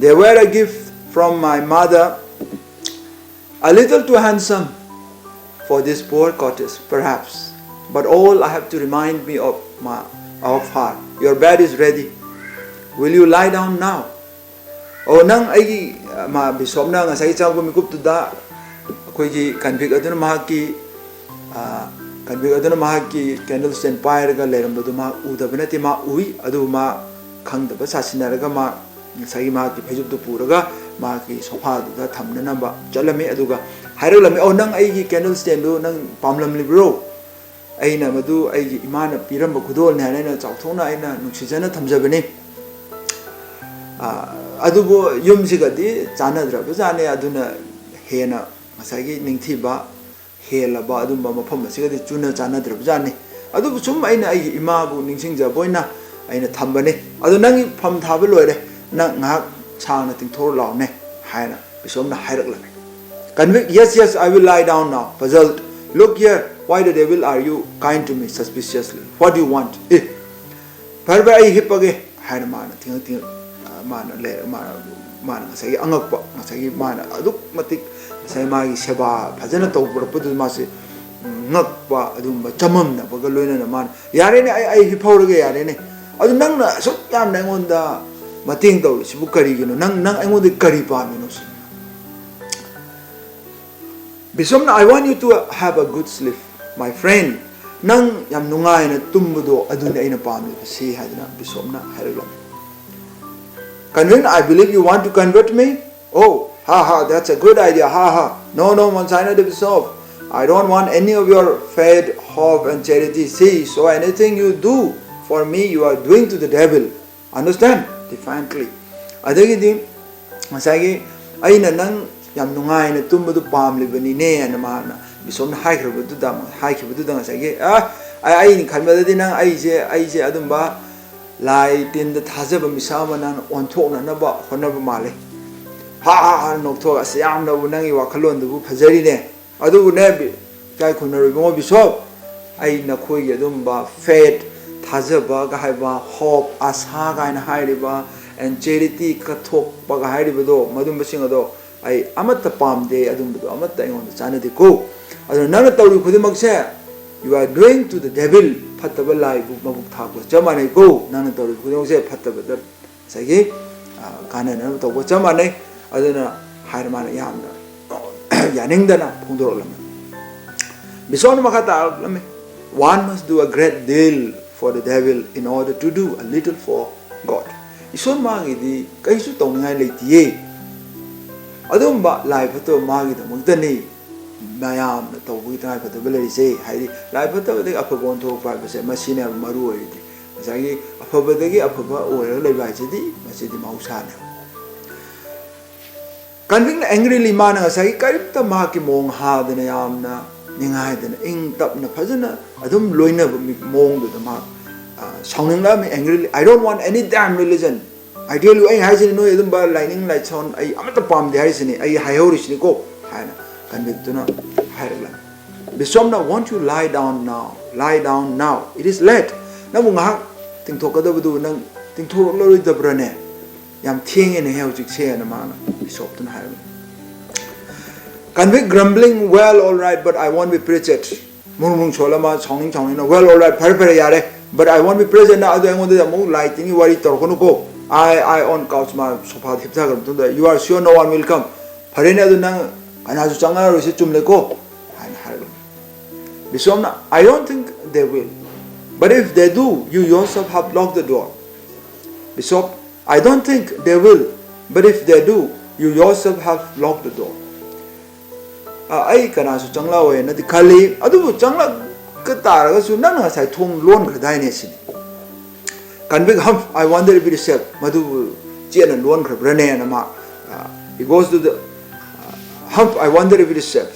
They were a gift from my mother. A little too handsome for this poor cottage, perhaps, but all I have to remind me of my, How far? Your bed is ready. Will you lie down now? ꯑꯣ, ꯅꯪ ꯑꯩꯒꯤ, ꯃꯥ, ꯕꯤꯁꯣꯞꯅ ꯉꯁꯥꯏꯒꯤ ꯆꯪꯉꯛꯄ ꯃꯤꯀꯨꯞꯇꯨꯗ ꯑꯩꯈꯣꯏꯒꯤ ꯀꯟꯚꯤꯛ ꯑꯗꯨꯅ ꯃꯍꯥꯛꯀꯤ, ꯑ, ꯀꯟꯚꯤꯛ ꯑꯗꯨꯅ ꯃꯍꯥꯛꯀꯤ ꯀꯦꯟꯗꯜ ꯁ꯭ꯇꯦꯟ ꯄꯥꯏꯔꯒ ꯂꯩꯔꯝꯕꯗꯨ ꯃꯍꯥꯛ ꯎꯗꯕ ꯅꯠꯇꯦ, ꯃꯥ ꯎꯏ꯫ ꯑꯗꯨꯕꯨ ꯃꯥ ꯈꯪꯗꯕ ꯁꯥꯁꯤꯟꯅꯔꯒ ꯃꯥ ꯉꯁꯥꯏꯒꯤ ꯃꯍꯥꯛꯀꯤ ꯐꯩꯖꯨꯞꯇꯨ ꯄꯨꯔꯒ ꯃꯍꯥꯛꯀꯤ ꯁꯣꯐꯥꯗꯨꯗ ꯊꯝꯅꯅꯕ ꯆꯠꯂꯝꯃꯤ꯫ ꯑꯗꯨꯒ ꯍꯥꯏꯔꯛꯂꯝꯃꯤ, "ꯑꯣ, ꯅꯪ ꯑꯩꯒꯤ ꯀꯦꯟꯗꯜ ꯁ꯭ꯇꯦꯟꯗꯨ ꯅꯪ ꯄꯥꯝꯂꯝꯂꯤꯕ꯭ꯔꯣ?" ꯑꯩꯅ ꯃꯗꯨ ꯑꯩꯒꯤ ꯏꯃꯥꯅ ꯄꯤꯔꯝꯕ ꯈꯨꯗꯣꯜꯅꯤ ꯍꯥꯏꯅ ꯑꯩꯅ ꯆꯥꯎꯊꯣꯛꯅ ꯑꯩꯅ ꯅꯨꯡꯁꯤꯖꯅ ꯊꯝꯖꯕꯅꯤ꯫ ꯑ, ꯑꯗꯨꯕꯨ ꯌꯨꯝꯁꯤꯒꯗꯤ ꯆꯥꯟꯅꯗ꯭ꯔꯕꯖꯥꯠꯅꯤ꯫ ꯑꯗꯨꯅ ꯍꯦꯟꯅ ꯉꯁꯥꯏꯒꯤ ꯅꯤꯡꯊꯤꯕ ꯍꯦꯜꯂꯕ ꯑꯗꯨꯝꯕ ꯃꯐꯝ ꯑꯁꯤꯒꯗꯤ ꯆꯨꯅ ꯆꯥꯟꯅꯗ꯭ꯔꯕꯖꯥꯠꯅꯤ꯫ ꯑꯗꯨꯕꯨ ꯁꯨꯝ ꯑꯩꯅ ꯑꯩꯒꯤ ꯏꯃꯥꯕꯨ ꯅꯤꯡꯁꯤꯡꯖꯕ ꯑꯣꯏꯅ ꯑꯩꯅ ꯊꯝꯕꯅꯤ꯫ ꯑꯗꯣ ꯅꯪꯒꯤ ꯐꯝ ꯊꯥꯕ ꯂꯣꯏꯔꯦ, ꯅꯪ ꯉꯥꯏꯍꯥꯛ ꯁꯥꯡꯅ ꯇꯤꯡꯊꯣꯔꯛ ꯂꯥꯎꯅꯦ ꯍꯥꯏꯅ ꯕꯤꯁꯣꯞꯅ ꯍꯥꯏꯔꯛꯂꯝꯃꯤ꯫ Convict, "Yes, yes, I will lie down now." Puzzled, "Look here, why the devil are you kind to me suspiciously? What do you want?" ꯑꯦ, "ꯐꯔꯦ, ꯐꯔꯦ, ꯑꯩ ꯍꯤꯞꯄꯒꯦ," ꯍꯥꯏꯅ ꯃꯥꯅ ꯊꯤꯡꯉꯛ ꯊꯤꯡꯉꯛ, ꯑ, ꯃꯥꯅ ꯂꯩ-, ꯃꯥꯅ, ꯃꯥꯅ ꯉꯁꯥꯏꯒꯤ ꯑꯉꯛꯄ, ꯉꯁꯥꯏꯒꯤ ꯃꯥꯅ ꯑꯗꯨꯛ ꯃꯇꯤꯛ ꯉꯁꯥꯏ ꯃꯥꯒꯤ ꯁꯦꯕꯥ ꯐꯖꯅ ꯇꯧꯕꯤꯔꯛꯄꯗꯨꯗ ꯃꯥꯁꯦ, ꯎꯝ, ꯉꯛꯄ, ꯑꯗꯨꯒꯨꯝꯕ ꯆꯃꯝꯅꯕꯒ ꯂꯣꯏꯅꯅ ꯃꯥꯅ, "ꯌꯥꯔꯦꯅꯦ, ꯑꯩ, ꯑꯩ ꯍꯤꯞꯍꯧꯔꯒꯦ, ꯌꯥꯔꯦꯅꯦ꯫ ꯑꯗꯨ ꯅꯪꯅ ꯑꯁꯨꯛ ꯌꯥꯝꯅ ꯑꯩꯉꯣꯟꯗ ꯃꯇꯦꯡ ꯇꯧꯔꯤꯁꯤꯕꯨ ꯀꯔꯤꯒꯤꯅꯣ? ꯅꯪ, ꯅꯪ ꯑꯩꯉꯣꯟꯗ ꯀꯔꯤ ꯄꯥꯝꯃꯤꯅꯣ ꯁꯤꯅꯤ?" ꯕꯤꯁꯣꯞꯅ, "I want you to have a good sleep, my friend." ꯅꯪ ꯌꯥꯝ ꯅꯨꯡꯉꯥꯏꯅ ꯇꯨꯝꯕꯗꯣ ꯑꯗꯨꯅꯤ ꯑꯩꯅ ꯄꯥꯝꯃꯤꯕꯁꯤ ꯍꯥꯏꯗꯅ ꯕꯤꯁꯣꯞꯅ ꯍꯥꯏꯔꯛꯂꯝꯃꯤ꯫ "Convict, I believe you want to convert me." "Oh, ha ha, that's a good idea, ha ha. No, no, Monsignor the Bishop, I don't want any of your faith, hope and charity. See, so anything you do for me, you are doing to the devil. Understand?" Defiantly. ꯑꯗꯒꯤꯗꯤ ꯉꯁꯥꯏꯒꯤ, "ꯑꯩꯅ ꯅꯪ ꯌꯥꯝ ꯅꯨꯡꯉꯥꯏꯅ ꯇꯨꯝꯕꯗꯨ ꯄꯥꯝꯂꯤꯕꯅꯤꯅꯦꯅ" ꯃꯥꯅ ꯕꯤꯁꯣꯞꯅ ꯍꯥꯏꯈ꯭ꯔꯕꯗꯨꯗ, ꯍꯥꯏꯈꯤꯕꯗꯨꯗ ꯉꯁꯥꯏꯒꯤ, "ꯑ, ꯑꯩ, ꯑꯩꯅ ꯈꯟꯕꯗꯗꯤ ꯅꯪ ꯑꯩꯁꯦ, ꯑꯩꯁꯦ ꯑꯗꯨꯝꯕ ꯂꯥꯏ ꯇꯤꯟꯗ ꯊꯥꯖꯕ ꯃꯤꯁꯛ ꯑꯃ ꯅꯪꯅ ꯑꯣꯟꯊꯣꯛꯅꯅꯕ ꯍꯣꯠꯅꯕ ꯃꯥꯜꯂꯦ"꯫ ꯍꯥ ꯍꯥ ꯍꯥ ꯅꯣꯛꯊꯣꯛꯑꯒ, "ꯑꯁ, ꯌꯥꯝꯅꯕꯨ ꯅꯪꯒꯤ ꯋꯥꯈꯜꯂꯣꯟꯗꯨꯕꯨ ꯐꯖꯔꯤꯅꯦ꯫ ꯑꯗꯨꯕꯨꯅꯦ, ꯕꯤ-, ꯏꯀꯥꯏ ꯈꯨꯝꯅꯔꯣꯏ ꯏꯕꯨꯡꯉꯣ ꯕꯤꯁꯣꯞ, ꯑꯩ ꯅꯈꯣꯏꯒꯤ ꯑꯗꯨꯝꯕ faith, ꯊꯥꯖꯕꯒ ꯍꯥꯏꯕ, hope, ꯑꯁꯥ ꯀꯥꯏꯅ ꯍꯥꯏꯔꯤꯕ, and charity, ꯀꯠꯊꯣꯛꯄꯒ ꯍꯥꯏꯔꯤꯕꯗꯣ, ꯃꯗꯨꯝꯕꯁꯤꯡ ꯑꯗꯣ ꯑꯩ ꯑꯃꯠꯇ ꯄꯥꯝꯗꯦ, ꯑꯗꯨꯝꯕꯗꯣ ꯑꯃꯠꯇ ꯑꯩꯉꯣꯟꯗ ꯆꯥꯟꯅꯗꯦꯀꯣ꯫ ꯑꯗꯨꯅ ꯅꯪꯅ ꯇꯧꯔꯤ ꯈꯨꯗꯤꯡꯃꯛꯁꯦ, you are doing to the devil, ꯐꯠꯇꯕ ꯂꯥꯏꯕꯨ ꯃꯕꯨꯛ ꯊꯥꯕꯒ ꯆꯞ ꯃꯥꯟꯅꯩꯀꯣ, ꯅꯪꯅ ꯇꯧꯔꯤꯕ ꯈꯨꯗꯤꯡꯃꯛꯁꯦ ꯐꯠꯇꯕꯗ ꯉꯁꯥꯏꯒꯤ, ꯑ, ꯀꯥꯟꯅꯅꯕ ꯇꯧꯕ ꯆꯞ ꯃꯥꯟꯅꯩ꯫ ꯑꯗꯨꯅ ꯍꯥꯏꯔ ꯃꯥꯅ ꯌꯥꯝꯅ ꯌꯥꯅꯤꯡꯗꯅ ꯐꯣꯡꯗꯣꯔꯛꯂꯝꯃꯤ꯫ ꯕꯤꯁꯣꯞꯅ ꯃꯈꯥ ꯇꯥꯔꯛꯂꯝꯃꯤ, "One must do a great deal for the devil in order to do a little for God." ꯏꯁꯣꯔ ꯃꯥꯒꯤꯗꯤ ꯀꯩꯁꯨ ꯇꯧꯅꯤꯡꯉꯥꯏ ꯂꯩꯇꯤꯌꯦ꯫ ꯑꯗꯨꯝꯕ ꯂꯥꯏ ꯐꯠꯇꯕ ꯃꯥꯒꯤꯗꯃꯛꯇꯅꯤ ꯃꯌꯥꯝꯅ ꯇꯧꯕꯒꯤ ꯇꯉꯥꯏ ꯐꯗꯕ ꯂꯩꯔꯤꯁꯦ꯫ ꯍꯥꯏꯗꯤ ꯂꯥꯏ ꯐꯠꯇꯕꯗꯒꯤ ꯑꯐꯕ ꯑꯣꯟꯊꯣꯔꯛꯄ ꯍꯥꯏꯕꯁꯦ ꯃꯁꯤꯅꯦꯕ ꯃꯔꯨ ꯑꯣꯏꯔꯤꯗꯤ꯫ ꯉꯁꯥꯏꯒꯤ ꯑꯐꯕꯗꯒꯤ ꯑꯐꯕ ꯑꯣꯏꯔꯒ ꯂꯩꯕ ꯍꯥꯏꯁꯤꯗꯤ ꯃꯁꯤꯗꯤ ꯃꯍꯧꯁꯥꯅꯦꯕ꯫ ꯀꯟꯚꯤꯛꯅ angrily ꯃꯥꯅ ꯉꯁꯥꯏꯒꯤ ꯀꯔꯤꯝꯇ ꯃꯍꯥꯛꯀꯤ ꯃꯑꯣꯡ ꯍꯥꯗꯅ ꯌꯥꯝꯅ ꯅꯤꯡꯉꯥꯏꯗꯅ ꯏꯪ ꯇꯞꯅ ꯐꯖꯅ ꯑꯗꯨꯝ ꯂꯣꯏꯅꯕ ꯃꯤ-, ꯃꯑꯣꯡꯗꯨꯗ ꯃꯍꯥꯛ, ꯑ, ꯁꯥꯎꯅꯤꯡꯂꯛꯑꯝꯃꯤ angrily, "I don't want any damn religion. I tell you, ꯑꯩ ꯍꯥꯏꯁꯤꯅꯤ, ꯅꯣꯏ ꯑꯗꯨꯝꯕ ꯂꯥꯏꯅꯤꯡ ꯂꯥꯏꯁꯣꯟ ꯑꯩ ꯑꯃꯠꯇ ꯄꯥꯝꯗꯦ ꯍꯥꯏꯁꯤꯅꯤ, ꯑꯩ ꯍꯥꯏꯍꯧꯔꯤꯁꯤꯅꯤꯀꯣ," ꯍꯥꯏꯅ ꯀꯟꯚꯤꯛꯇꯨꯅ ꯍꯥꯏꯔꯛꯂꯝꯃꯤ꯫ ꯕꯤꯁꯣꯞꯅ, "Won't you lie down now? Lie down now. It is late." ꯅꯪꯕꯨ ꯉꯥꯏꯍꯥꯛ ꯇꯤꯡꯊꯣꯛꯀꯗꯕꯗꯨ ꯅꯪ ꯇꯤꯡꯊꯣꯔꯛꯂꯔꯣꯏꯗꯕ꯭ꯔꯅꯦ? ꯌꯥꯝ ꯊꯦꯡꯉꯦꯅꯦꯍꯦ ꯍꯧꯖꯤꯛꯁꯦꯅ ꯃꯥꯅ ꯕꯤꯁꯣꯞꯇꯨꯅ ꯍꯥꯏꯔꯝꯃꯤ꯫ Convict grumbling, "Well, all right, but I won't be preached." ꯃꯨꯔꯨꯡ ꯃꯨꯔꯨꯡ ꯁꯣꯜꯂ ꯃꯥ ꯁꯥꯎꯅꯤꯡ ꯁꯥꯎꯅꯤꯡꯅ, "Well, all right, ꯐꯔꯦ ꯐꯔꯦ, ꯌꯥꯔꯦ, but I won't be preached, ꯅꯪ ꯑꯗꯨ ꯑꯩꯉꯣꯟꯗ ꯑꯃꯨꯛ ꯂꯥꯏ ꯇꯤꯟꯒꯤ ꯋꯥꯔꯤ ꯇꯧꯔꯛꯀꯅꯨꯀꯣ꯫ I, I on couch," ꯃꯥ ꯁꯣꯐꯥꯗ ꯍꯤꯞꯊꯈ꯭ꯔ ꯃꯇꯨꯡꯗ, "You are sure no one will come? ꯐꯔꯦꯅꯦ, ꯑꯗꯨ ꯅꯪ ꯀꯅꯥꯁꯨ ꯆꯪꯉꯛꯑꯔꯣꯏꯁꯦ, ꯆꯨꯝꯂꯦꯀꯣ?" ꯍꯥꯏꯅ ꯍꯥꯏꯔꯛꯂꯝꯃꯤ꯫ ꯕꯤꯁꯣꯞꯅ, "I don't think they will, but if they do, you yourself have locked the door." Bishop, "I don't think they will, but if they do, you yourself have locked the door." ꯑ, ꯑꯩ ꯀꯅꯥꯁꯨ ꯆꯪꯂꯛꯑꯣꯏꯅꯗꯤ ꯈꯜꯂꯤ, ꯑꯗꯨꯕꯨ ꯆꯪꯂꯛꯀ ꯇꯥꯔꯒꯁꯨ ꯅꯪꯅ ꯉꯁꯥꯏ ꯊꯣꯡ ꯂꯣꯟꯈ꯭ꯔꯗꯥꯏꯅꯦ ꯁꯤꯅꯤ꯫ Convict, "Humph, I wonder if it is safe." ꯃꯗꯨꯕꯨ ꯆꯦꯠꯅ ꯂꯣꯟꯈ꯭ꯔꯕ꯭ꯔꯅꯦꯅ ꯃꯥ, ꯑ, he goes to the, ꯑ, "Humph, I wonder if it is safe."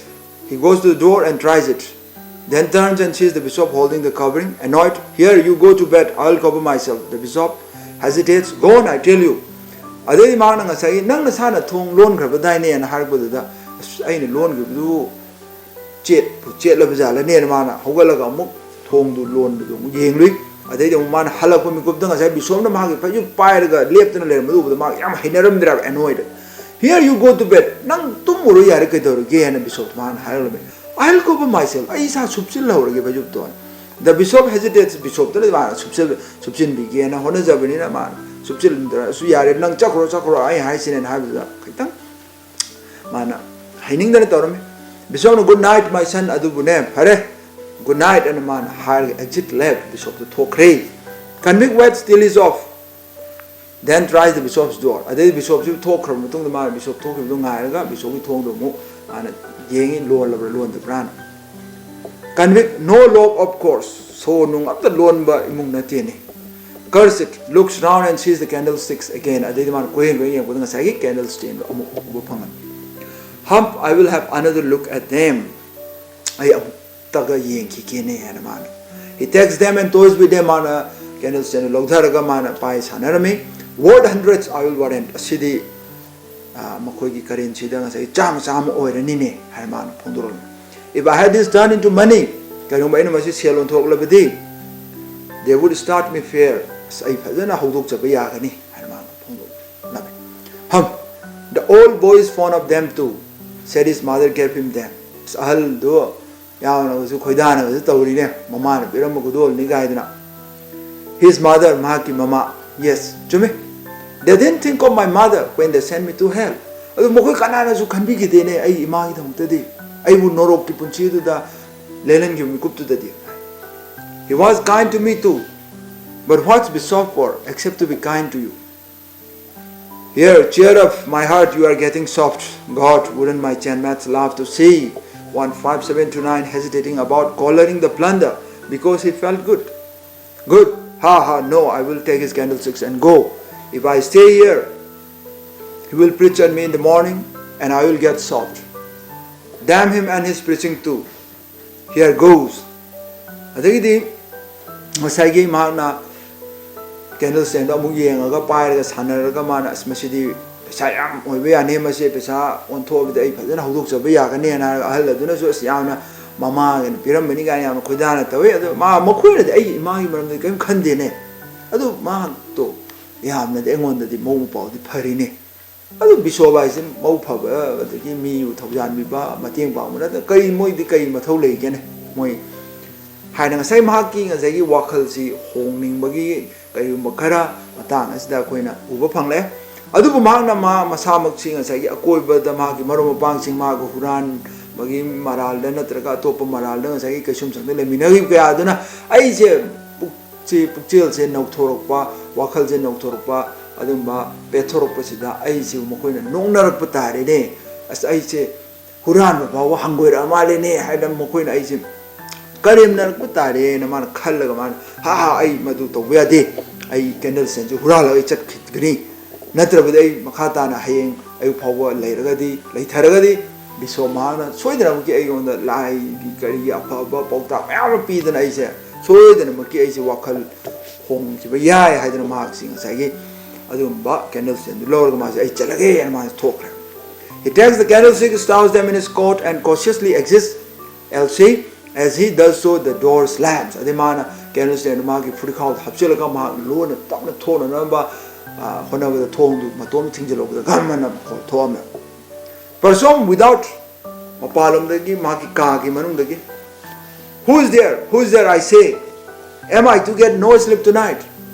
He goes to the door and tries it. Then turns and sees the bishop holding the covering. Annoyed, "Here, you go to bed. I'll cover myself." The bishop hesitates. "Go on, I tell you." ꯑꯗꯩꯗꯤ ꯃꯥꯅ ꯉꯁꯥꯏꯒꯤ, "ꯅꯪ ꯅꯁꯥꯅ ꯊꯣꯡ ꯂꯣꯟꯈ꯭ꯔꯕꯗꯥꯏꯅꯦꯅ" ꯍꯥꯏꯔꯛꯄꯗꯨꯗ, "ꯑꯁ, ꯑꯩꯅ ꯂꯣꯟꯈꯤꯕꯗꯨ ꯆꯦꯠꯄꯨ ꯆꯦꯠꯂꯕ ꯖꯥꯠꯂꯅꯦꯅ" ꯃꯥꯅ ꯍꯧꯒꯠꯂꯒ ꯑꯃꯨꯛ ꯊꯣꯡꯗꯨ ꯂꯣꯟꯕꯗꯨ ꯑꯃꯨꯛ ꯌꯦꯡꯂꯨꯏ꯫ ꯑꯗꯩꯗꯤ ꯑꯃꯨꯛ ꯃꯥꯅ ꯍꯜꯂꯛꯄ ꯃꯤꯀꯨꯞꯇ ꯉꯁꯥꯏ ꯕꯤꯁꯣꯞꯅ ꯃꯥꯒꯤ ꯐꯩꯖꯨꯞ ꯄꯥꯏꯔꯒ ꯂꯦꯞꯇꯅ ꯂꯩꯔꯝꯕꯗꯨ ꯎꯕꯗ ꯃꯥ ꯌꯥꯝ ꯍꯩꯅꯔꯝꯗ꯭ꯔꯦꯕ, annoyed꯫ "Here, you go to bed. ꯅꯪ ꯇꯨꯝꯃꯨꯔꯣ ꯌꯥꯔꯦ, ꯀꯩꯗꯧꯔꯒꯦ?" ꯍꯥꯏꯅ ꯕꯤꯁꯣꯞꯇ ꯃꯥꯅ ꯍꯥꯏꯔꯛꯂꯝꯃꯤ꯫ "I'll cover myself. ꯑꯩ ꯏꯁꯥ ꯁꯨꯞꯆꯤꯜꯍꯧꯔꯒꯦ ꯐꯩꯖꯨꯞꯇꯣ" ꯍꯥꯏꯅ꯫ The bishop hesitates. Bishopꯇꯨꯅ ꯃꯥꯅ ꯁꯨꯞꯆꯤꯟ ꯁꯨꯞꯆꯤꯟꯕꯤꯒꯦꯅ ꯍꯣꯠꯅꯖꯕꯅꯤꯅ ꯃꯥꯅ ꯁꯨꯞꯆꯤꯟꯗ꯭ꯔꯁꯨ ꯌꯥꯔꯦ, ꯅꯪ ꯆꯠꯈ꯭ꯔꯣ ꯆꯠꯈ꯭ꯔꯣ ꯑꯩ ꯍꯥꯏꯁꯤꯅꯦꯅ ꯍꯥꯏꯕꯗꯨꯗ ꯈꯤꯇꯪ ꯃꯥꯅ ꯍꯩꯅꯤꯡꯗꯅ ꯇꯧꯔꯝꯃꯤ꯫ ꯕꯤꯁꯣꯞꯅ "Good night, my son" ꯑꯗꯨꯕꯨꯅꯦ, "ꯐꯔꯦ, good night" ꯑꯅ ꯃꯥꯅ ꯍꯥꯏꯔꯒ exit left, ꯕꯤꯁꯣꯞꯇꯨ ꯊꯣꯛꯈ꯭ꯔꯦ꯫ Convict waits till he's off, then tries the bishop's door. ꯑꯗꯩ ꯕꯤꯁꯣꯞꯁꯤ ꯊꯣꯛꯈ꯭ꯔꯕ ꯃꯇꯨꯡꯗ ꯃꯥꯅ ꯕꯤꯁꯣꯞ ꯊꯣꯛꯈꯤꯕꯗꯨ ꯉꯥꯏꯔꯒ ꯕꯤꯁꯣꯞꯀꯤ ꯊꯣꯡꯗꯣ ꯑꯃꯨꯛ ꯃꯥꯅ ꯌꯦꯡꯉꯤ, ꯂꯣꯜꯂꯕ꯭ꯔꯥ ꯂꯣꯟꯗꯕ꯭ꯔꯥꯅ꯫ Convict, no lock, of course. ꯁꯣ ꯅꯨꯡ ꯑꯝꯇ ꯂꯣꯟꯕ ꯏꯃꯨꯡ ꯅꯠꯇꯦꯅꯦ꯫ Curse it, looks round and sees the candlesticks again. ꯑꯗꯩꯗꯤ ꯃꯥꯅ ꯀꯣꯏꯌꯦꯡ ꯀꯣꯏꯌꯦꯡ ꯌꯦꯡꯕꯗ ꯉꯁꯥꯏꯒꯤ candle standꯗꯣ ꯑꯃꯨꯛ ꯎꯕ ꯐꯪꯉꯅꯤ꯫ "Humph, I will have another look at them." ꯑꯩ ꯑꯃꯨꯛꯇꯒ ꯌꯦꯡꯈꯤꯒꯦꯅꯦ ꯍꯥꯏꯅ ꯃꯥꯅ꯫ He takes them and toys with them. ꯃꯥꯅ candle standꯗꯨ ꯂꯧꯊꯔꯒ ꯃꯥꯅ ꯄꯥꯏ ꯁꯥꯟꯅꯔꯝꯃꯤ꯫ "Worth hundreds, I will warrant." ꯑꯁꯤꯗꯤ, ꯑ, ꯃꯈꯣꯏꯒꯤ currencyꯗ ꯉꯁꯥꯏ ꯆꯥꯝꯃ ꯆꯥꯝꯃ ꯑꯣꯏꯔꯅꯤꯅꯦ ꯍꯥꯏꯅ ꯃꯥꯅ ꯐꯣꯡꯗꯣꯔꯛꯂꯝꯃꯤ꯫ "If I had this turned into money, ꯀꯔꯤꯒꯨꯝꯕ ꯑꯩꯅ ꯃꯁꯤ ꯁꯦꯜ ꯑꯣꯟꯊꯣꯛꯂꯕꯗꯤ, they would start me fair." ꯑꯁ, ꯑꯩ ꯐꯖꯅ ꯍꯧꯗꯣꯛꯆꯕ ꯌꯥꯒꯅꯤ ꯍꯥꯏꯅ ꯃꯥꯅ ꯐꯣꯡꯗꯣꯛꯂꯝꯃꯤ꯫ "Humph, the old boy is fond of them too," said his mother gave him them. ꯑꯁ, ꯑꯍꯜꯗꯨ ꯌꯥꯝꯅꯒꯁꯨ ꯈꯣꯏꯗꯥꯅꯒꯁꯨ ꯇꯧꯔꯤꯅꯦ, ꯃꯃꯥꯅ ꯄꯤꯔꯝꯕ ꯈꯨꯗꯣꯜꯅꯤ ꯀꯥꯏꯗꯅ꯫ "His mother," ꯃꯍꯥꯛꯀꯤ ꯃꯃꯥ, "Yes, ꯆꯨꯝꯃꯤ, they didn't think of my mother when they sent me to hell." ꯑꯗꯨ ꯃꯈꯣꯏ ꯀꯅꯥꯅꯁꯨ ꯈꯟꯕꯤꯈꯤꯗꯦꯅꯦ ꯑꯩ ꯏꯃꯥꯒꯤꯗꯃꯛꯇꯗꯤ, ꯑꯩꯕꯨ ꯅꯣꯔꯣꯛꯀꯤ ꯄꯨꯟꯁꯤ ꯑꯗꯨꯗ ꯂꯦꯜꯍꯟꯈꯤꯕ ꯃꯤꯀꯨꯞꯇꯨꯗꯗꯤ꯫ "He was kind to me too, but what's bishop for except to be kind to you?" "Here, cheer up, my heart, you are getting soft." "God, wouldn't my Chenmats love to see one five seven two nine hesitating about collaring the plunder because he felt good? Good, ha ha, no, I will take his candlesticks and go. If I stay here, he will preach at me in the morning and I will get soft. Damn him and his preaching too. Here goes." ꯑꯗꯒꯤꯗꯤ ꯉꯁꯥꯏꯒꯤ ꯃꯍꯥꯛꯅ candle standꯗꯣ ꯑꯃꯨꯛ ꯌꯦꯡꯉꯒ ꯄꯥꯏꯔꯒ ꯁꯥꯟꯅꯔꯒ ꯃꯥꯅ, "ꯑꯁ, ꯃꯁꯤꯗꯤ ꯄꯩꯁꯥ ꯌꯥꯝ ꯑꯣꯏꯕ ꯌꯥꯅꯤ, ꯃꯁꯤ ꯄꯩꯁꯥ ꯑꯣꯟꯊꯣꯛꯑꯕꯗꯤ ꯑꯩ ꯐꯖꯅ ꯍꯧꯗꯣꯛꯆꯕ ꯌꯥꯒꯅꯤꯅ" ꯍꯥꯏꯔꯒ ꯑꯍꯜ ꯑꯗꯨꯅꯁꯨ, "ꯑꯁ, ꯌꯥꯝꯅ ꯃꯃꯥꯒꯤꯅ ꯄꯤꯔꯝꯕꯅꯤ" ꯀꯥꯏꯅ ꯌꯥꯝꯅ ꯈꯣꯏꯗꯥꯅ ꯇꯧꯋꯤ꯫ ꯑꯗꯣ ꯃꯥ, ꯃꯈꯣꯏꯅꯗꯤ ꯑꯩꯒꯤ ꯏꯃꯥꯒꯤ ꯃꯔꯝꯗꯗꯤ ꯀꯔꯤꯝ ꯈꯟꯗꯦꯅꯦ꯫ ꯑꯗꯨ ꯃꯍꯥꯛꯇꯣ ꯌꯥꯝꯅꯗꯤ ꯑꯩꯉꯣꯟꯗꯗꯤ ꯃꯕꯨꯛ ꯃꯄꯥꯎꯗꯤ ꯐꯔꯤꯅꯦ꯫ ꯑꯗꯨ ꯕꯤꯁꯣꯞ ꯍꯥꯏꯁꯦ ꯃꯕꯨꯛ ꯐꯕ, ꯑꯗꯒꯤ ꯃꯤꯕꯨ ꯊꯧꯖꯥꯟꯕꯤꯕ, ꯃꯇꯦꯡ ꯄꯥꯡꯕ ꯅꯠꯇꯅ ꯀꯔꯤ, ꯃꯣꯏꯗꯤ ꯀꯔꯤ ꯃꯊꯧ ꯂꯩꯒꯦꯅꯦ? ꯃꯣꯏ ꯍꯥꯏꯅ ꯉꯁꯥꯏ ꯃꯍꯥꯛꯀꯤ ꯉꯁꯥꯏꯒꯤ ꯋꯥꯈꯜꯁꯤ ꯍꯣꯡꯅꯤꯡꯕꯒꯤ ꯀꯔꯤꯒꯨꯝꯕ ꯈꯔ ꯃꯇꯥꯡ ꯑꯁꯤꯗ ꯑꯩꯈꯣꯏꯅ ꯎꯕ ꯐꯪꯂꯦ꯫ ꯑꯗꯨꯕꯨ ꯃꯍꯥꯛꯅ ꯃꯥ ꯃꯁꯥꯃꯛꯁꯤ ꯉꯁꯥꯏꯒꯤ ꯑꯀꯣꯏꯕꯗ ꯃꯍꯥꯛꯀꯤ ꯃꯔꯨꯞ ꯃꯄꯥꯡꯁꯤꯡ ꯃꯥꯒ ꯍꯨꯔꯥꯟꯕꯒꯤ ꯃꯔꯥꯜꯗ ꯅꯠꯇ꯭ꯔꯒ ꯑꯇꯣꯞꯄ ꯃꯔꯥꯜꯗ ꯉꯁꯥꯏꯒꯤ ꯀꯩꯁꯨꯝꯁꯪꯗ ꯂꯩꯃꯤꯟꯅꯈꯤꯕ ꯀꯌꯥ ꯑꯗꯨꯅ ꯑꯩꯁꯦ ꯄꯨꯛꯁꯦ, ꯄꯨꯛꯆꯦꯜꯁꯦ ꯅꯧꯊꯣꯔꯛꯄ, ꯋꯥꯈꯜꯁꯦ ꯅꯧꯊꯣꯔꯛꯄ, ꯑꯗꯨꯝꯕ ꯄꯦꯠꯊꯣꯔꯛꯄꯁꯤꯗ ꯑꯩꯁꯦ ꯃꯈꯣꯏꯅ ꯅꯣꯛꯅꯔꯛꯄ ꯇꯥꯔꯦꯅꯦ꯫ ꯑꯁ, ꯑꯩꯁꯦ ꯍꯨꯔꯥꯟꯕ ꯐꯥꯎꯕ ꯍꯪꯒꯣꯏꯔꯛꯑ ꯃꯥꯜꯂꯦꯅꯦ ꯍꯥꯏꯅ ꯃꯈꯣꯏꯅ ꯑꯩꯁꯦ ꯀꯔꯦꯝꯅꯔꯛꯄ ꯇꯥꯔꯦꯅ ꯃꯥꯅ ꯈꯜꯂꯒ ꯃꯥꯅ, "ꯍꯥ ꯍꯥ, ꯑꯩ ꯃꯗꯨ ꯇꯧꯕ ꯌꯥꯗꯦ, ꯑꯩ ꯀꯦꯟꯗꯜ ꯁ꯭ꯇꯦꯟꯁꯦ ꯍꯨꯔꯥꯜꯂꯒ ꯑꯩ ꯆꯠꯈꯤꯒꯅꯤ, ꯅꯠꯇ꯭ꯔꯕꯗꯤ ꯑꯩ ꯃꯈꯥ ꯇꯥꯅ ꯍꯌꯦꯡ ꯑꯌꯨꯛ ꯐꯥꯎꯕ ꯂꯩꯔꯒꯗꯤ, ꯂꯩꯊꯔꯒꯗꯤ ꯕꯤꯁꯣꯞ ꯃꯍꯥꯛꯅ ꯁꯣꯏꯗꯅꯃꯛꯀꯤ ꯑꯩꯉꯣꯟꯗ ꯂꯥꯏꯒꯤ ꯀꯔꯤꯒꯤ ꯑꯐꯕ ꯄꯥꯎꯇꯥꯛ ꯃꯌꯥꯝ ꯑꯃ ꯄꯤꯗꯅ ꯑꯩꯁꯦ ꯁꯣꯏꯗꯅꯃꯛꯀꯤ ꯑꯩꯁꯦ ꯋꯥꯈꯜ ꯍꯣꯡꯈꯤꯕ ꯌꯥꯏ" ꯍꯥꯏꯗꯅ ꯃꯍꯥꯛꯁꯤ ꯉꯁꯥꯏꯒꯤ ꯑꯗꯨꯒꯨꯝꯕ ꯀꯦꯟꯗꯜ ꯁ꯭ꯇꯦꯟꯗꯨ ꯂꯧꯔꯒ ꯃꯥꯁꯦ, "ꯑꯩ ꯆꯠꯂꯒꯦ" ꯍꯥꯏꯅ ꯃꯥꯁꯦ ꯊꯣꯛꯈ꯭ꯔꯦ꯫ He takes the candlestick, stuffs them in his coat, and cautiously exits. Elsie, as he does so, the door slams. ꯑꯗꯩ ꯃꯥꯅ ꯀꯦꯟꯗꯜ ꯁ꯭ꯇꯦꯟꯗꯨ ꯃꯥꯒꯤ ꯐꯨꯔꯤꯠꯈꯥꯎꯗ ꯍꯥꯞꯆꯤꯜꯂꯒ ꯃꯍꯥꯛ ꯂꯣꯟꯅ ꯇꯞꯅ ꯊꯣꯛꯅꯅꯕ, ꯑ, ꯍꯣꯠꯅꯕꯗ ꯊꯣꯡꯗꯨ ꯃꯇꯣꯝ ꯊꯤꯡꯖꯤꯜꯍꯧꯕꯗ ꯒꯝ ꯑꯅ ꯃꯈꯣꯜ ꯊꯣꯛꯑꯝꯃꯦ꯫ Person without, ꯃꯄꯥꯟꯂꯣꯝꯗꯒꯤ ꯃꯍꯥꯛꯀꯤ ꯀꯥꯒꯤ ꯃꯅꯨꯡꯗꯒꯤ, "Who is there? Who is there, I say? Am I to get no sleep tonight?"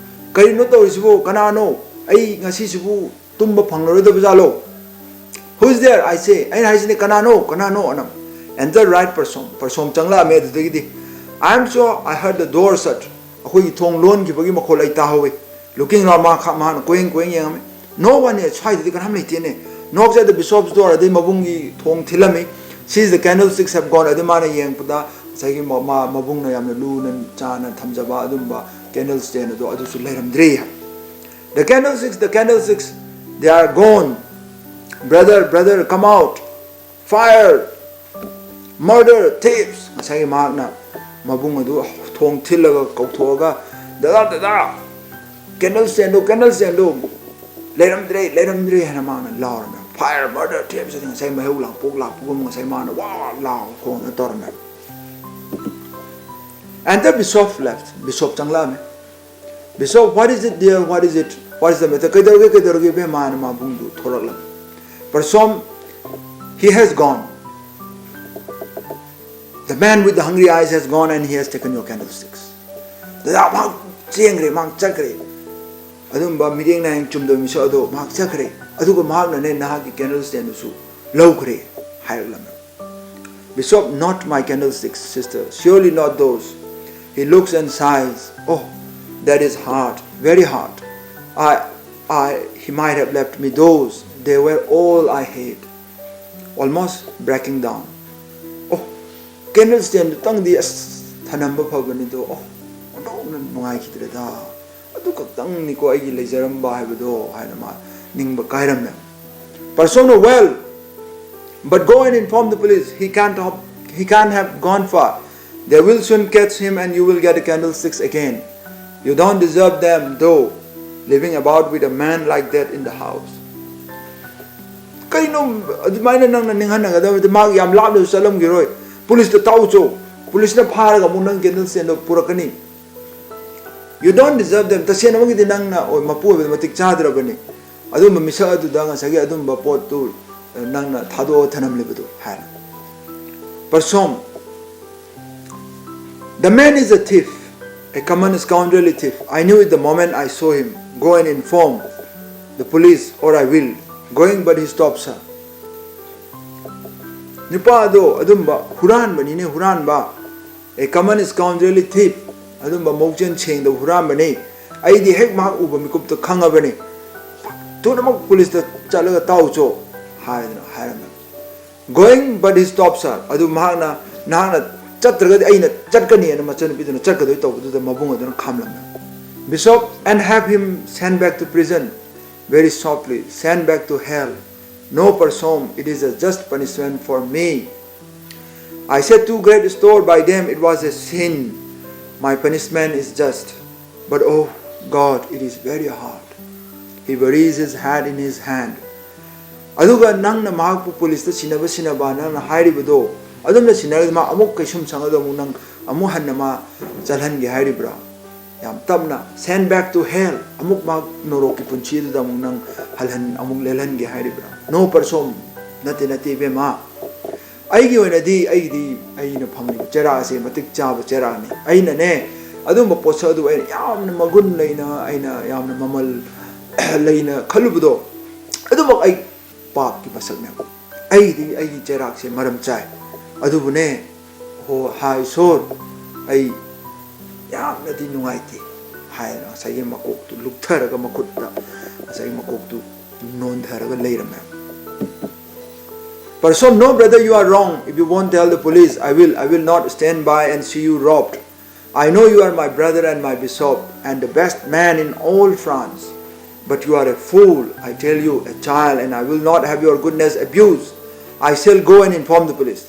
ꯀꯔꯤꯅꯣ ꯇꯧꯔꯤꯁꯤꯕꯨ? ꯀꯅꯥꯅꯣ? ꯑꯩ ꯉꯁꯤꯁꯤꯕꯨ ꯇꯨꯝꯕ ꯐꯪꯂꯔꯣꯏꯗꯕ ꯖꯥꯠꯂꯣ? "Who is there, I say?" ꯑꯩꯅ ꯍꯥꯏꯁꯤꯅꯤ, "ꯀꯅꯥꯅꯣ? ꯀꯅꯥꯅꯣ?" ꯑꯅ, "Enter right person." ꯄꯔꯁꯣꯝ ꯆꯪꯂꯛꯑꯝꯃꯦ ꯑꯗꯨꯗꯒꯤꯗꯤ, "I am sure I heard the door shut." ꯑꯩꯈꯣꯏꯒꯤ ꯊꯣꯡ ꯂꯣꯟꯈꯤꯕꯒꯤ ꯃꯈꯣꯜ ꯑꯩ ꯇꯥꯍꯧꯋꯤ꯫ Looking round, ꯃꯥ ꯈ-, ꯃꯥꯅ ꯀꯣꯏꯌꯦꯡ ꯀꯣꯏꯌꯦꯡ ꯌꯦꯡꯉꯝꯃꯤ꯫ "No one here, ꯁ꯭ꯋꯥꯏꯗꯗꯤ ꯀꯅꯥꯝ ꯂꯩꯇꯦꯅꯦ꯫ Knocks at the bishop's door, ꯑꯗꯩ ꯃꯕꯨꯡꯒꯤ ꯊꯣꯡ ꯊꯤꯜꯂꯝꯃꯤ꯫ Sees the candlesticks have gone, ꯑꯗꯩ ꯃꯥꯅ ꯌꯦꯡꯉꯛꯄꯗ ꯉꯁꯥꯏꯒꯤ ꯃ-, ꯃ-, ꯃꯕꯨꯡꯅ ꯌꯥꯝꯅ ꯂꯨꯅ ꯆꯥꯅ ꯊꯝꯖꯕ ꯑꯗꯨꯝꯕ ꯀꯦꯟꯗꯜ ꯁ꯭ꯇꯦꯟ ꯑꯗꯣ ꯑꯗꯨꯁꯨ ꯂꯩꯔꯝꯗ꯭ꯔꯦ꯫ "The candlesticks, the candlesticks, they are gone. Brother, brother, come out. Fire, murder, thieves!" ꯉꯁꯥꯏꯒꯤ ꯃꯍꯥꯛꯅ ꯃꯕꯨꯡ ꯑꯗꯨ ꯊꯣꯡ ꯊꯤꯜꯂꯒ ꯀꯧꯊꯣꯛꯑꯒ, "ꯗꯗꯥ, ꯗꯗꯥ, ꯀꯦꯟꯗꯜ ꯁ꯭ꯇꯦꯟꯗꯨ, ꯀꯦꯟꯗꯜ ꯁ꯭ꯇꯦꯟꯗꯨ ꯂꯩꯔꯝꯗ꯭ꯔꯦ, ꯂꯩꯔꯝꯗ꯭ꯔꯦ" ꯍꯥꯏꯅ ꯃꯥꯅ ꯂꯥꯎꯔꯝꯃꯦ꯫ "Fire, murder, thieves!" ꯍꯥꯏꯗꯤ ꯉꯁꯥꯏ ꯃꯩꯍꯧ ꯂꯥꯡꯄꯣꯛ ꯂꯥꯛꯄꯒꯨꯝ ꯉꯁꯥꯏ ꯃꯥꯅ ꯋꯥ ꯋꯥ ꯂꯥꯎ ꯈꯣꯡꯅ ꯇꯧꯔꯝꯃꯦ꯫ And the bishop left. Bishop ꯆꯪꯂꯛꯑꯝꯃꯦ꯫ "Bishop, what is it, dear? What is it? What is the matter?" "ꯀꯩꯗꯧꯔꯒꯦ, ꯀꯩꯗꯧꯔꯒꯦ, ꯏꯕꯦꯝꯃ?" ꯍꯥꯏꯅ ꯃꯕꯨꯡꯗꯨ ꯊꯣꯛꯂꯛꯂꯝꯃꯤ꯫ "Person, he has gone." The man with the hungry eyes has gone and he has taken your candlesticks. ꯗꯗꯥ, ꯃꯍꯥꯛ ꯆꯦꯟꯈ꯭ꯔꯦ, ꯃꯍꯥꯛ ꯆꯠꯈ꯭ꯔꯦ꯫ ꯑꯗꯨꯝꯕ ꯃꯤꯠꯌꯦꯡ ꯅꯥꯌꯦꯡ ꯆꯨꯝꯗꯕ ꯃꯤꯁꯛ ꯑꯗꯣ ꯃꯍꯥꯛ ꯆꯠꯈ꯭ꯔꯦ, ꯑꯗꯨꯒ ꯃꯍꯥꯛꯅꯅꯦ ꯅꯍꯥꯛꯀꯤ candle standꯗꯨꯁꯨ ꯂꯧꯈ꯭ꯔꯦ ꯍꯥꯏꯔꯛꯂꯝꯃꯦ꯫ Bishop, not my candlesticks, sister, surely not those. He looks and sighs, oh, that is hard, very hard. I, I, he might have left me those, they were all I had. Almost breaking down. Oh, candle standꯗꯨꯇꯪꯗꯤ ꯑꯁ ꯊꯅꯝꯕ ꯐꯕꯅꯤꯗꯣ, ꯑꯣ, ꯑꯣꯟꯊꯣꯛꯅ ꯅꯨꯡꯉꯥꯏꯈꯤꯗ꯭ꯔꯦꯗ, ꯑꯗꯨ ꯈꯛꯇꯪꯅꯤꯀꯣ ꯑꯩꯒꯤ ꯂꯩꯖꯔꯝꯕ ꯍꯥꯏꯕꯗꯣ ꯍꯥꯏꯅ ꯃꯥ ꯅꯤꯡꯕ ꯀꯥꯏꯔꯝꯃꯦ꯫ Persona, well, but go and inform the police. He can't have, he can't have gone far. They will soon catch him and you will get the candlesticks again. You don't deserve them though, living about with a man like that in the house. ꯀꯩꯅꯣ ꯑꯗꯨꯃꯥꯏꯅ ꯅꯪꯅ ꯅꯤꯡꯍꯟꯅꯒꯗꯕꯗꯤ? ꯃꯥ ꯌꯥꯝ ꯂꯥꯞꯅꯁꯨ ꯆꯠꯂꯝꯈꯤꯔꯣꯏ꯫ ꯄꯨꯂꯤꯁꯇ ꯇꯥꯛꯎꯆꯣ꯫ ꯄꯨꯂꯤꯁꯅ ꯐꯥꯔꯒ ꯑꯃꯨꯛ ꯅꯪ candle standꯗꯣ ꯄꯨꯔꯛꯀꯅꯤ꯫ You don't deserve them. ꯇꯁꯦꯡꯅꯃꯛꯀꯤꯗꯤ ꯅꯪꯅ ꯑꯣꯏ-, ꯃꯄꯨ ꯑꯣꯏꯕꯗ ꯃꯇꯤꯛ ꯆꯥꯗ꯭ꯔꯕꯅꯤ꯫ ꯑꯗꯨꯝꯕ ꯃꯤꯁꯛ ꯑꯗꯨꯗ ꯉꯁꯥꯏꯒꯤ ꯑꯗꯨꯝꯕ ꯄꯣꯠꯇꯨ, ꯑ, ꯅꯪꯅ ꯊꯥꯗꯣꯛꯑ ꯊꯅꯝꯂꯤꯕꯗꯨ ꯍꯥꯏꯅ꯫ Person, the man is a thief, a common scoundrelly thief. I knew it the moment I saw him. Go and inform the police or I will. Going, but he stops her. ꯅꯨꯄꯥ ꯑꯗꯣ ꯑꯗꯨꯝꯕ ꯍꯨꯔꯥꯟꯕꯅꯤꯅꯦ, ꯍꯨꯔꯥꯟꯕ꯫ A common scoundrelly thief. ꯑꯗꯨꯝꯕ ꯃꯕꯨꯛꯆꯦꯜ ꯁꯦꯡꯗꯕ ꯍꯨꯔꯥꯟꯕꯅꯤ꯫ ꯑꯩꯗꯤ ꯍꯦꯛ ꯃꯍꯥꯛ ꯎꯕ ꯃꯤꯀꯨꯞꯇ ꯈꯪꯉꯕꯅꯤ꯫ ꯊꯨꯅꯃꯛ ꯄꯨꯂꯤꯁꯇ ꯆꯠꯂꯒ ꯇꯥꯎꯆꯣ ꯍꯥꯏꯗꯅ ꯍꯥꯏꯔꯝꯃꯦ꯫ Going, but he stops her. ꯑꯗꯨ ꯃꯍꯥꯛꯅ, "ꯅꯍꯥꯛꯅ ꯆꯠꯇ꯭ꯔꯒꯗꯤ ꯑꯩꯅ ꯆꯠꯀꯅꯤ" ꯍꯥꯏꯅ ꯃꯆꯟꯅꯨꯄꯤꯗꯨꯅ ꯆꯠꯀꯗꯣꯏ ꯇꯧꯕꯗꯨꯗ ꯃꯕꯨꯡ ꯑꯗꯨꯅ ꯈꯥꯝꯂꯝꯃꯤ꯫ Bishop, and have him sent back to prison very softly, sent back to hell. No, Parsom, it is a just punishment for me. I set too great store by them, it was a sin. My punishment is just. But oh God, it is very hard. He buries his head in his hand. ꯑꯗꯨꯒ ꯅꯪꯅ ꯃꯍꯥꯛꯄꯨ ꯄꯨꯂꯤꯁꯇ ꯁꯤꯟꯅꯕ ꯁꯤꯟꯅꯕ ꯅꯪꯅ ꯍꯥꯏꯔꯤꯕꯗꯣ, ꯑꯗꯨꯝꯅ ꯁꯤꯟꯅꯔꯒ ꯃꯥ ꯑꯃꯨꯛ ꯀꯩꯁꯨꯝ ꯁꯪ ꯑꯗꯨ ꯑꯃꯨꯛ ꯅꯪ ꯑꯃꯨꯛ ꯍꯟꯅ ꯃꯥ ꯆꯠꯍꯟꯒꯦ ꯍꯥꯏꯔꯤꯕ꯭ꯔꯥ? ꯌꯥꯝ ꯇꯞꯅ, "Send back to hell." ꯑꯃꯨꯛ ꯃꯥ ꯅꯣꯔꯣꯛꯀꯤ ꯄꯨꯟꯁꯤ ꯑꯗꯨꯗ ꯑꯃꯨꯛ ꯅꯪ ꯍꯜꯍꯟ-, ꯑꯃꯨꯛ ꯂꯦꯜꯍꯟꯒꯦ ꯍꯥꯏꯔꯤꯕ꯭ꯔꯥ? No, Parsom, ꯅꯠꯇꯦ, ꯅꯠꯇꯦ, ꯏꯕꯦꯝꯃ꯫ ꯑꯩꯒꯤ ꯑꯣꯏꯅꯗꯤ, ꯑꯩꯒꯤꯗꯤ, ꯑꯩꯅ ꯐꯪꯂꯤꯕ ꯆꯩꯔꯥꯛ ꯑꯁꯦ ꯃꯇꯤꯛ ꯆꯥꯕ ꯆꯩꯔꯥꯛꯅꯤ꯫ ꯑꯩꯅꯅꯦ, ꯑꯗꯨꯝꯕ ꯄꯣꯠꯁꯛ ꯑꯗꯨ ꯑꯩꯅ ꯌꯥꯝꯅ ꯃꯒꯨꯟ ꯂꯩꯅ, ꯑꯩꯅ ꯌꯥꯝꯅ ꯃꯃꯜ ꯂꯩꯅ ꯈꯜꯂꯨꯕꯗꯣ, ꯑꯗꯨꯃꯛ ꯑꯩ ꯄꯥꯞꯀꯤ ꯃꯁꯛꯅꯦꯕ꯫ ꯑꯩꯒꯤꯗꯤ ꯑꯩꯒꯤ ꯆꯩꯔꯥꯛꯁꯦ ꯃꯔꯝ ꯆꯥꯏ꯫ ꯑꯗꯨꯕꯨꯅꯦ, ꯍꯣ, ꯍꯥꯏ ꯏꯁꯣꯔ, ꯑꯩ ꯌꯥꯝꯅꯗꯤ ꯅꯨꯡꯉꯥꯏꯇꯦ ꯍꯥꯏꯅ ꯉꯁꯥꯏꯒꯤ ꯃꯀꯣꯛꯇꯨ ꯂꯨꯞꯊꯔꯒ, ꯃꯈꯨꯠꯇ ꯉꯁꯥꯏꯒꯤ ꯃꯀꯣꯛꯇꯨ ꯅꯣꯟꯊꯔꯒ ꯂꯩꯔꯝꯃꯦ꯫ Person, no, brother, you are wrong. If you won't tell the police, I will. I will not stand by and see you robbed. I know you are my brother and my bishop and the best man in all France. But you are a fool, I tell you, a child, and I will not have your goodness abused. I shall go and inform the police.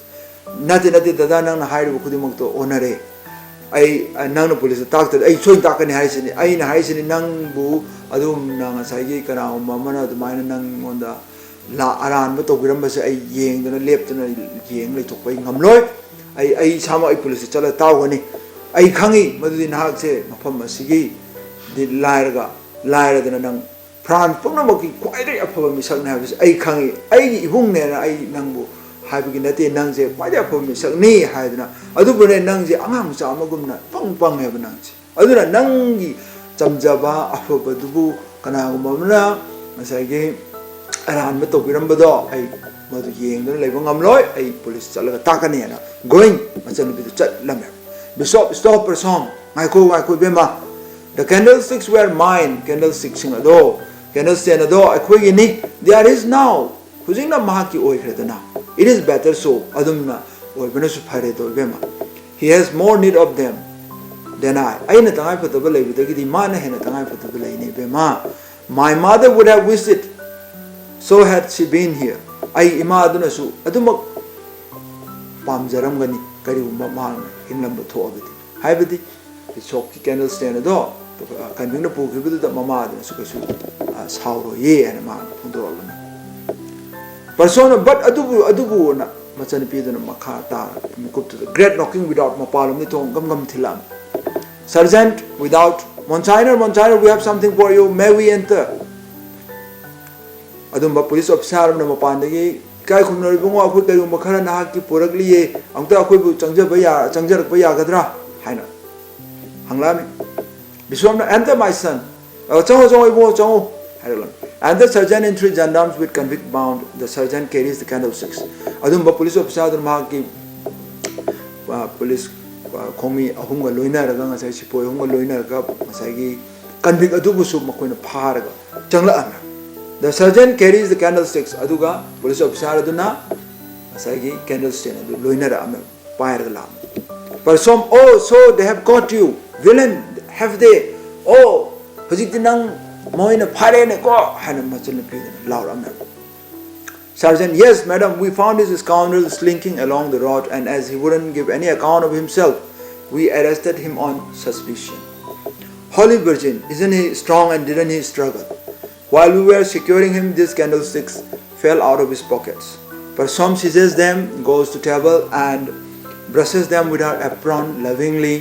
ꯅꯠꯇꯦ, ꯅꯠꯇꯦ, ꯗꯗꯥ, ꯅꯪꯅ ꯍꯥꯏꯔꯤꯕ ꯈꯨꯗꯤꯡꯃꯛꯇꯣ ꯑꯣꯟꯅꯔꯦ꯫ ꯑꯩ, ꯑ, ꯅꯪꯅ ꯄꯨꯂꯤꯁꯇ ꯇꯥꯛꯇ꯭ꯔꯗꯤ ꯑꯩ ꯁꯣꯏꯗꯅ ꯇꯥꯛꯀꯅꯤ ꯍꯥꯏꯁꯤꯅꯤ꯫ ꯑꯩꯅ ꯍꯥꯏꯁꯤꯅꯤ, ꯅꯪꯕꯨ ꯑꯗꯨꯝꯅ ꯉꯁꯥꯏꯒꯤ ꯀꯅꯥꯒꯨꯝꯕ ꯑꯃꯅ ꯑꯗꯨꯃꯥꯏꯅ ꯅꯪꯉꯣꯟꯗ ꯂꯥ-, ꯑꯔꯥꯟꯕ ꯇꯧꯕꯤꯔꯝꯕꯁꯦ ꯑꯩ ꯌꯦꯡꯗꯅ, ꯂꯦꯞꯇꯅ ꯌꯦꯡ ꯂꯩꯊꯣꯛꯄ ꯑꯩ ꯉꯝꯂꯣꯏ꯫ ꯑꯩ, ꯑꯩ ꯏꯁꯥꯃꯛ ꯑꯩ ꯄꯨꯂꯤꯁꯇ ꯆꯠꯂ ꯇꯥꯎꯒꯅꯤ꯫ ꯑꯩ ꯈꯪꯉꯤ ꯃꯗꯨꯗꯤ ꯅꯍꯥꯛꯁꯦ ꯃꯐꯝ ꯑꯁꯤꯒꯤꯗꯤ ꯂꯥꯏꯔꯒ, ꯂꯥꯏꯔꯗꯅ ꯅꯪ ꯐ꯭ꯔꯥꯟꯁ ꯄꯨꯝꯅꯃꯛꯀꯤ ꯈ꯭ꯋꯥꯏꯗꯒꯤ ꯑꯐꯕ ꯃꯤꯁꯛꯅꯤ ꯍꯥꯏꯕꯁꯦ ꯑꯩ ꯈꯪꯉꯤ꯫ ꯑꯩꯒꯤ ꯏꯕꯨꯡꯅꯦꯅ ꯑꯩ ꯅꯪꯕꯨ ꯍꯥꯏꯕꯒꯤ ꯅꯠꯇꯦ, ꯅꯪꯁꯦ ꯈ꯭ꯋꯥꯏꯗꯒꯤ ꯑꯐꯕ ꯃꯤꯁꯛꯅꯤ ꯍꯥꯏꯗꯅ꯫ ꯑꯗꯨꯕꯨꯅꯦ, ꯅꯪꯁꯦ ꯑꯉꯥꯡ ꯃꯆꯥ ꯑꯃꯒꯨꯝꯅ ꯄꯪ ꯄꯪꯉꯦꯕ ꯅꯪꯁꯦ꯫ ꯑꯗꯨꯅ ꯅꯪꯒꯤ ꯆꯝꯖꯕ ꯑꯐꯕꯗꯨꯕꯨ ꯀꯅꯥꯒꯨꯝꯕ ꯑꯃꯅ ꯉꯁꯥꯏꯒꯤ ꯑꯔꯥꯟꯕ ꯇꯧꯕꯤꯔꯝꯕꯗꯣ ꯑꯩ ꯃꯗꯨ ꯌꯦꯡꯗꯨꯅ ꯂꯩꯕ ꯉꯝꯂꯣꯏ꯫ ꯑꯩ ꯄꯨꯂꯤꯁ ꯆꯠꯂꯒ ꯇꯥꯛꯀꯅꯤꯅ going ꯃꯆꯟꯅꯨꯄꯤꯗꯨ ꯆꯠꯂꯝꯃꯦ꯫ Bishop, stop, person. ꯉꯥꯏꯈꯣ, ꯉꯥꯏꯈꯣ, ꯏꯕꯦꯝꯃ꯫ The candlesticks were mine. Candlestickꯁꯤꯡ ꯑꯗꯣ, candle stand ꯑꯗꯣ ꯑꯩꯈꯣꯏꯒꯤꯅꯤ꯫ They are his now. ꯍꯧꯖꯤꯛꯅ ꯃꯍꯥꯛꯀꯤ ꯑꯣꯏꯈ꯭ꯔꯦꯗꯅ꯫ It is better so. ꯑꯗꯨꯝꯅ ꯑꯣꯏꯕꯅꯁꯨ ꯐꯔꯦꯗꯣ, ꯏꯕꯦꯝꯃ꯫ He has more need of them than I. ꯑꯩꯅ ꯇꯉꯥꯏ ꯐꯗꯕ ꯂꯩꯕꯗꯒꯤꯗꯤ ꯃꯥꯅ ꯍꯦꯟꯅ ꯇꯉꯥꯏ ꯐꯗꯕ ꯂꯩꯅꯤ, ꯏꯕꯦꯝꯃ꯫ My mother would have wished it. So had she been here. ꯑꯩ ꯏꯃꯥ ꯑꯗꯨꯅꯁꯨ ꯑꯗꯨꯃꯛ ꯄꯥꯝꯖꯔꯝꯒꯅꯤ, ꯀꯔꯤꯒꯨꯝꯕ ꯃꯍꯥꯛꯅ ꯍꯤꯡꯂꯝꯕ ꯊꯣꯛꯑꯕꯗꯤ꯫ ꯍꯥꯏꯕꯗꯤ, ꯕꯤꯁꯣꯞꯀꯤ candle stand ꯑꯗꯣ ꯀꯟꯚꯤꯛꯅ ꯄꯨꯈꯤꯕꯗꯨꯗ ꯃꯃꯥ ꯑꯗꯨꯅꯁꯨ ꯀꯩꯁꯨ, ꯑ, ꯁꯥꯎꯔꯣꯏꯌꯦ ꯍꯥꯏꯅ ꯃꯥꯅ ꯐꯣꯡꯗꯣꯔꯛꯂꯝꯃꯤ꯫ Persona, but ꯑꯗꯨꯕꯨ, ꯑꯗꯨꯕꯨꯅ ꯃꯆꯟꯅꯨꯄꯤꯗꯨꯅ ꯃꯈꯥ ꯇꯥꯔꯒ ꯃꯤꯀꯨꯞꯇꯨꯗ, great knocking without, ꯃꯄꯥꯟꯂꯣꯝꯗꯒꯤ ꯊꯣꯡ ꯒꯝ ꯒꯝ ꯊꯤꯜꯂꯛꯑꯝꯃꯤ꯫ Sergeant, without, Monsignor, Monsignor, we have something for you. May we enter? ꯑꯗꯨꯝꯕ ꯄꯨꯂꯤꯁ ꯑꯣꯐꯤꯁꯥꯔ ꯑꯃꯅ ꯃꯄꯥꯟꯗꯒꯤ "ꯏꯀꯥꯏ ꯈꯨꯝꯅꯔꯕ ꯏꯕꯨꯡꯉꯣ, ꯑꯩꯈꯣꯏ ꯀꯔꯤꯒꯨꯝꯕ ꯈꯔ ꯅꯍꯥꯛꯀꯤ ꯄꯨꯔꯛꯂꯤꯌꯦ, ꯑꯃꯨꯛꯇ ꯑꯩꯈꯣꯏꯕꯨ ꯆꯪꯖꯕ ꯌꯥ-, ꯆꯪꯖꯔꯛꯄ ꯌꯥꯒꯗ꯭ꯔꯥ?" ꯍꯥꯏꯅ ꯍꯪꯂꯛꯑꯝꯃꯤ꯫ ꯕꯤꯁꯣꯞꯅ, "Enter, my son." "ꯑ, ꯆꯪꯉꯣ, ꯆꯪꯉꯣ, ꯏꯕꯨꯡꯉꯣ, ꯆꯪꯉꯣ," ꯍꯥꯏꯔꯛꯂꯝꯃꯤ꯫ "And the sergeant enters gendarmes with Convict bound. The sergeant carries the candlesticks." ꯑꯗꯨꯝꯕ ꯄꯨꯂꯤꯁ ꯑꯣꯐꯤꯁꯥꯔꯗꯨꯅ ꯃꯍꯥꯛꯀꯤ, ꯑ, ꯄꯨꯂꯤꯁ, ꯑ, ꯈꯣꯡꯃꯤ ꯑꯍꯨꯝꯒ ꯂꯣꯏꯅꯔꯒ, ꯉꯁꯥꯏ ꯁꯤꯄꯣꯏ ꯑꯍꯨꯝꯒ ꯂꯣꯏꯅꯔꯒ, ꯉꯁꯥꯏꯒꯤ ꯀꯟꯚꯤꯛ ꯑꯗꯨꯕꯨꯁꯨ ꯃꯈꯣꯏꯅ ꯐꯥꯔꯒ ꯆꯪꯂꯛꯑꯝꯃꯦ꯫ "The sergeant carries the candlesticks." ꯑꯗꯨꯒ ꯄꯨꯂꯤꯁ ꯑꯣꯐꯤꯁꯥꯔ ꯑꯗꯨꯅ ꯉꯁꯥꯏꯒꯤ ꯀꯦꯟꯗꯜ ꯁ꯭ꯇꯦꯟ ꯑꯗꯨ ꯂꯣꯏꯅꯔꯛꯑꯝꯃꯦ, ꯄꯥꯏꯔꯒ ꯂꯥꯛꯑꯝꯃꯦ꯫ "Person, oh, so they have caught you, villain, have they? Oh, ꯍꯧꯖꯤꯛꯇꯤ ꯅꯪ ꯃꯣꯏꯅ ꯐꯥꯔꯦꯅꯦꯀꯣ," ꯍꯥꯏꯅ ꯃꯆꯟꯅꯨꯄꯤꯗꯨꯅ ꯂꯥꯎꯔꯛꯑꯝꯃꯦ꯫ "Sergeant, yes, madam, we found this scoundrel slinking along the road, and as he wouldn't give any account of himself, we arrested him on suspicion. Holy Virgin, isn't he strong and didn't he struggle? While we were securing him, these candlesticks fell out of his pockets. Person seizes them, goes to table, and brushes them with her apron lovingly.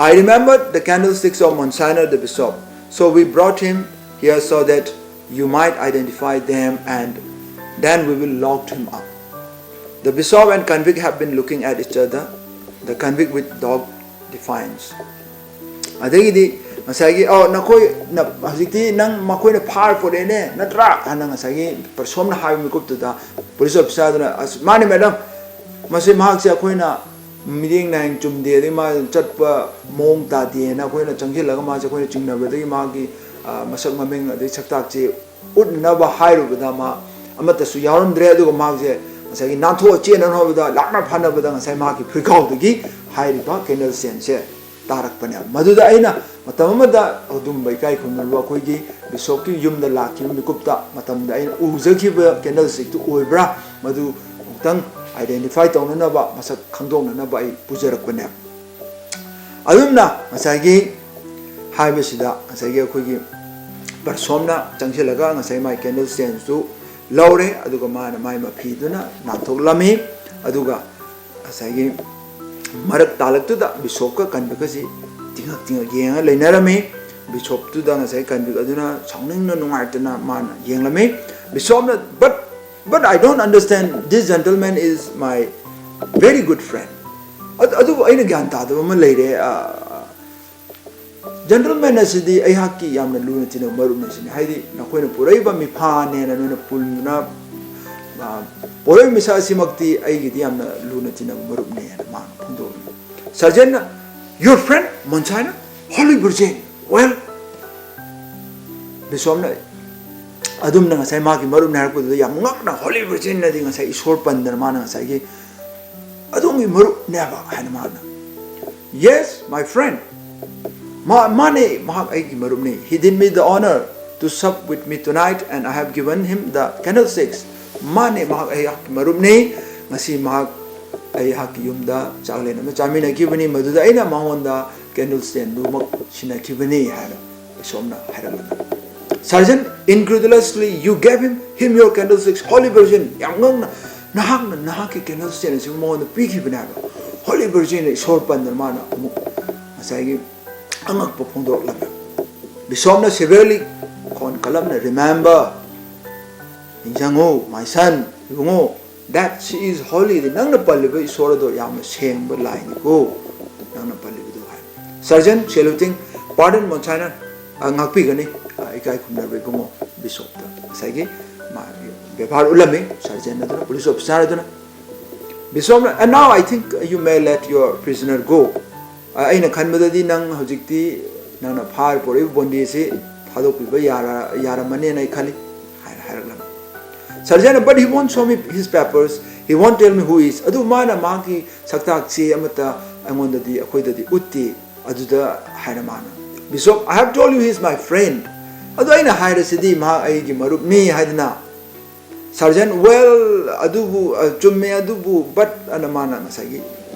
I remembered the candlesticks of Monsignor the Bishop, so we brought him here so that you might identify them, and then we will locked him up." The Bishop and convict have been looking at each other, the convict with dogged defiance. ꯑꯗꯒꯤꯗꯤ ꯉꯁꯥꯏꯒꯤ, "ꯑꯣ, ꯅꯈꯣꯏ, ꯅ-, ꯍꯧꯖꯤꯛꯇꯤ ꯅꯪ, ꯃꯈꯣꯏꯅ ꯐꯥꯔ ꯄꯨꯔꯛꯑꯦꯅꯦ, ꯅꯠꯇ꯭ꯔꯥ?" ꯍꯥꯏꯅ ꯉꯁꯥꯏꯒꯤ ꯄꯔꯁꯣꯝꯅ ꯍꯥꯏꯕ ꯃꯤꯀꯨꯞꯇꯨꯗ ꯄꯨꯂꯤꯁ ꯑꯣꯐꯤꯁꯥꯔꯗꯨꯅ, "ꯑꯁ, ꯃꯥꯅꯤ, ꯃꯦꯗꯥꯝ, ꯃꯁꯤ, ꯃꯍꯥꯛꯁꯦ ꯑꯩꯈꯣꯏꯅ ꯃꯤꯠꯌꯦꯡ ꯅꯥꯌꯦꯡ ꯆꯨꯝꯗꯦ, ꯑꯗꯩ ꯃꯥ ꯆꯠꯄ ꯃꯑꯣꯡ ꯇꯥꯗꯦꯅ ꯑꯩꯈꯣꯏꯅ ꯆꯪꯁꯤꯜꯂꯒ ꯃꯥꯁꯦ ꯑꯩꯈꯣꯏꯅ ꯆꯤꯡꯅꯕꯗꯒꯤ ꯃꯥꯒꯤ, ꯑ, ꯃꯁꯛ ꯃꯃꯤꯡ ꯑꯗꯩ ꯁꯛꯇꯥꯛꯁꯦ ꯎꯠꯅꯅꯕ ꯍꯥꯏꯔꯨꯕꯗ ꯃꯥ ꯑꯃꯠꯇꯁꯨ ꯌꯥꯎꯔꯝꯗ꯭ꯔꯦ꯫ ꯑꯗꯨꯒ ꯃꯥꯁꯦ ꯉꯁꯥꯏꯒꯤ ꯅꯥꯟꯊꯣꯛꯑ ꯆꯦꯟꯅꯅꯕ ꯍꯣꯠꯅꯕꯗ, ꯂꯥꯛꯅ ꯐꯥꯅꯕꯗ ꯉꯁꯥꯏ ꯃꯍꯥꯛꯀꯤ ꯐꯤꯔꯈꯥꯎꯗꯒꯤ ꯍꯥꯏꯔꯤꯕ ꯀꯦꯟꯗꯜ ꯁ꯭ꯇꯦꯟꯁꯦ ꯇꯥꯔꯛꯄꯅꯦ꯫ ꯃꯗꯨꯗ ꯑꯩꯅ ꯃꯇꯝ ꯑꯃꯗ ꯑꯗꯨꯝꯕ ꯏꯀꯥꯏ ꯈꯨꯝꯅꯔꯕ ꯑꯩꯈꯣꯏꯒꯤ ꯕꯤꯁꯣꯞꯀꯤ ꯌꯨꯝꯗ ꯂꯥꯛꯈꯤꯕ ꯃꯤꯀꯨꯞꯇ ꯃꯇꯝꯗ ꯑꯩꯅ ꯎꯖꯈꯤꯕ ꯀꯦꯟꯗꯜ ꯁ꯭ꯇꯤꯛꯇꯨ ꯑꯣꯏꯕ꯭ꯔꯥ, ꯃꯗꯨ ꯑꯃꯨꯛꯇꯪ ꯑꯥꯏꯗꯦꯟꯇꯤꯐꯥꯏ ꯇꯧꯅꯅꯕ, ꯃꯁꯛ ꯈꯪꯗꯣꯛꯅꯅꯕ ꯑꯩ ꯄꯨꯖꯔꯛꯄꯅꯦ꯫ ꯑꯗꯨꯝꯅ ꯉꯁꯥꯏꯒꯤ ꯍꯥꯏꯕꯁꯤꯗ ꯉꯁꯥꯏꯒꯤ ꯑꯩꯈꯣꯏꯒꯤ ꯄꯔꯁꯣꯝꯅ ꯆꯪꯁꯤꯜꯂꯒ ꯉꯁꯥꯏ ꯃꯥꯏ ꯀꯦꯟꯗꯜ ꯁ꯭ꯇꯦꯟꯁꯇꯨ ꯂꯧꯔꯦ, ꯑꯗꯨꯒ ꯃꯥꯅ ꯃꯥꯏ ꯃꯐꯤꯗꯨꯅ ꯅꯥꯟꯊꯣꯛꯂꯝꯃꯤ꯫ ꯑꯗꯨꯒ ꯉꯁꯥꯏꯒꯤ ꯃꯔꯛ ꯇꯥꯂꯛꯇꯨꯗ ꯕꯤꯁꯣꯞꯀ ꯀꯟꯚꯤꯛꯀꯁꯤ ꯇꯤꯡꯉꯛ ꯇꯤꯡꯉꯛ ꯌꯦꯡꯉ ꯂꯩꯅꯔꯝꯃꯤ꯫ ꯕꯤꯁꯣꯞꯇꯨꯗ ꯉꯁꯥꯏ ꯀꯟꯚꯤꯛ ꯑꯗꯨꯅ ꯁꯥꯎꯅꯤꯡꯅ ꯅꯨꯡꯉꯥꯏꯇꯅ ꯃꯥꯅ ꯌꯦꯡꯂꯝꯃꯤ꯫ ꯕꯤꯁꯣꯞꯅ, "But "But I don't understand, this gentleman is my very good friend." ꯑꯗꯨ ꯑꯗꯨꯕꯨ ꯑꯩꯅ ꯒ꯭ꯌꯥꯟ ꯇꯥꯗꯕ ꯑꯃ ꯂꯩꯔꯦ꯫ ꯖꯦꯟꯇꯜꯃꯦꯟ ꯑꯁꯤꯗꯤ ꯑꯩꯍꯥꯛꯀꯤ ꯌꯥꯝꯅ ꯂꯨꯅ ꯇꯤꯟꯅꯕ ꯃꯔꯨꯞꯅꯤ ꯁꯤꯅꯤ꯫ ꯍꯥꯏꯗꯤ ꯅꯈꯣꯏꯅ ꯄꯨꯔꯛꯏꯕ ꯃꯤꯐꯥꯅꯦꯅ ꯅꯣꯏꯅ ꯄꯨꯟꯗꯨꯅ, ꯑ, ꯄꯣꯔꯛꯏꯕ ꯃꯤꯁꯛ ꯑꯁꯤꯃꯛꯇꯤ ꯑꯩꯒꯤꯗꯤ ꯌꯥꯝꯅ ꯂꯨꯅ ꯇꯤꯟꯅꯕ ꯃꯔꯨꯞꯅꯦꯅ ꯃꯥꯅ ꯐꯣꯡꯗꯣꯛꯏ꯫ ꯁꯔꯖꯦꯟꯅ, "Your friend ꯃꯣꯟꯁꯥꯏꯅ, Holy Virgin? Well," ꯕꯤꯁꯣꯞꯅ ꯑꯗꯨꯝꯅ ꯉꯁꯥꯏ ꯃꯥꯒꯤ ꯃꯔꯨꯞꯅꯤ ꯍꯥꯏꯔꯛꯄꯗꯨꯗ ꯌꯥꯝ ꯉꯛꯅ, "Holy Virgin ꯑꯗꯤ ꯉꯁꯥꯏ ꯏꯁꯣꯔ ꯄꯟꯗꯅ ꯃꯥꯅ ꯉꯁꯥꯏꯒꯤ ꯑꯗꯣꯝꯒꯤ ꯃꯔꯨꯞꯅꯦꯕ?" ꯍꯥꯏꯅ ꯃꯥꯅ, "Yes, my friend." ꯃꯥ, ꯃꯥꯅꯦ, ꯃꯍꯥꯛ ꯑꯩꯒꯤ ꯃꯔꯨꯞꯅꯤ꯫ "He did me the honor to sup with me tonight and I have given him the candlesticks." ꯃꯥꯅꯦ, ꯃꯍꯥꯛ ꯑꯩꯍꯥꯛꯀꯤ ꯃꯔꯨꯞꯅꯤ꯫ ꯉꯁꯤ ꯃꯍꯥꯛ ꯑꯩꯍꯥꯛꯀꯤ ꯌꯨꯝꯗ ꯆꯥꯛꯂꯦꯟ ꯑꯃ ꯆꯥꯃꯤꯟꯅꯈꯤꯕꯅꯤ, ꯃꯗꯨꯗ ꯑꯩꯅ ꯃꯉꯣꯟꯗ candle standꯗꯨꯃꯛ ꯁꯤꯟꯅꯈꯤꯕꯅꯤ ꯍꯥꯏꯅ ꯕꯤꯁꯣꯞꯅ ꯍꯥꯏꯔꯛꯂꯝꯃꯤ꯫ Sergeant, incredulously, "You gave him, him your candlesticks, Holy Virgin?" ꯌꯥꯝ ꯉꯛꯅ, "ꯅꯍꯥꯛꯅ ꯅꯍꯥꯛꯀꯤ candle stand ꯑꯁꯤ ꯃꯉꯣꯟꯗ ꯄꯤꯈꯤꯕꯅꯦ ꯍꯥꯏꯕ?" "Holy Virgin" ꯏꯁꯣꯔ ꯄꯟꯗꯅ ꯃꯥꯅ ꯑꯃꯨꯛ ꯉꯁꯥꯏꯒꯤ ꯑꯉꯛꯄ ꯐꯣꯡꯗꯣꯔꯛꯂꯝꯃꯤ꯫ ꯕꯤꯁꯣꯞꯅ severely ꯈꯣꯟ ꯀꯜꯂꯞꯅ, "Remember, ꯅꯤꯡꯁꯤꯡꯉꯨ, my son, Ibungo, that she is holy, ꯅꯪꯅ ꯄꯜꯂꯤꯕ ꯏꯁꯣꯔ ꯑꯗꯣ ꯌꯥꯝꯅ ꯁꯦꯡꯕ ꯂꯥꯏꯅꯤꯀꯣ, ꯅꯪꯅ ꯄꯜꯂꯤꯕꯗꯣ" ꯍꯥꯏ꯫ Sergeant, saluting, "Pardon, ꯃꯣꯟꯁꯥꯏꯅ, ꯑ, ꯉꯥꯛꯄꯤꯒꯅꯤ, ꯑ, ꯏꯀꯥꯏ ꯈꯨꯝꯅꯕ ꯏꯕꯨꯡꯉꯣ" ꯕꯤꯁꯣꯞꯇ ꯉꯁꯥꯏꯒꯤ ꯃꯥꯒꯤ ꯕꯦꯕꯥꯔ ꯎꯠꯂꯝꯃꯤ ꯁꯔꯖꯦꯟ ꯑꯗꯨꯅ, ꯄꯨꯂꯤꯁ ꯑꯣꯐꯤꯁꯥꯔ ꯑꯗꯨꯅ꯫ ꯕꯤꯁꯣꯞꯅ, "And now I think you may let your prisoner go." ꯑ, ꯑꯩꯅ ꯈꯟꯕꯗꯗꯤ ꯅꯪ ꯍꯧꯖꯤꯛꯇꯤ ꯅꯪꯅ ꯐꯥꯔ ꯄꯨꯔꯛꯏꯕ ꯕꯣꯟꯗꯤ ꯑꯁꯤ ꯊꯥꯗꯣꯛꯄꯤꯕ ꯌꯥꯔ-, ꯌꯥꯔꯝꯃꯅꯦꯅ ꯑꯩ ꯈꯜꯂꯤ ꯍꯥꯏꯅ ꯍꯥꯏꯔꯛꯂꯝꯃꯤ꯫ ꯁꯔꯖꯦꯟꯅ, "But he won't show me his papers, he won't tell me who is." ꯑꯗꯨ ꯃꯥꯅ ꯃꯍꯥꯛꯀꯤ ꯁꯛꯇꯥꯛ ꯆꯦ ꯑꯃꯠꯇ ꯑꯩꯉꯣꯟꯗꯗꯤ, ꯑꯩꯈꯣꯏꯗꯗꯤ ꯎꯠꯇꯦ꯫ ꯑꯗꯨꯗ ꯍꯥꯏꯅ ꯃꯥꯅ, "Bishop, I have told you he is my friend." ꯑꯗꯨ ꯑꯩꯅ ꯍꯥꯏꯔꯁꯤꯗꯤ ꯃꯍꯥꯛ ꯑꯩꯒꯤ ꯃꯔꯨꯞꯅꯤ ꯍꯥꯏꯗꯅ꯫ ꯁꯔꯖꯦꯟ, "Well, ꯑꯗꯨꯕꯨ, ꯑ, ꯆꯨꯝꯃꯦ, ꯑꯗꯨꯕꯨ, but," ꯑꯅ ꯃꯥꯅ ꯉꯁꯥꯏꯒꯤ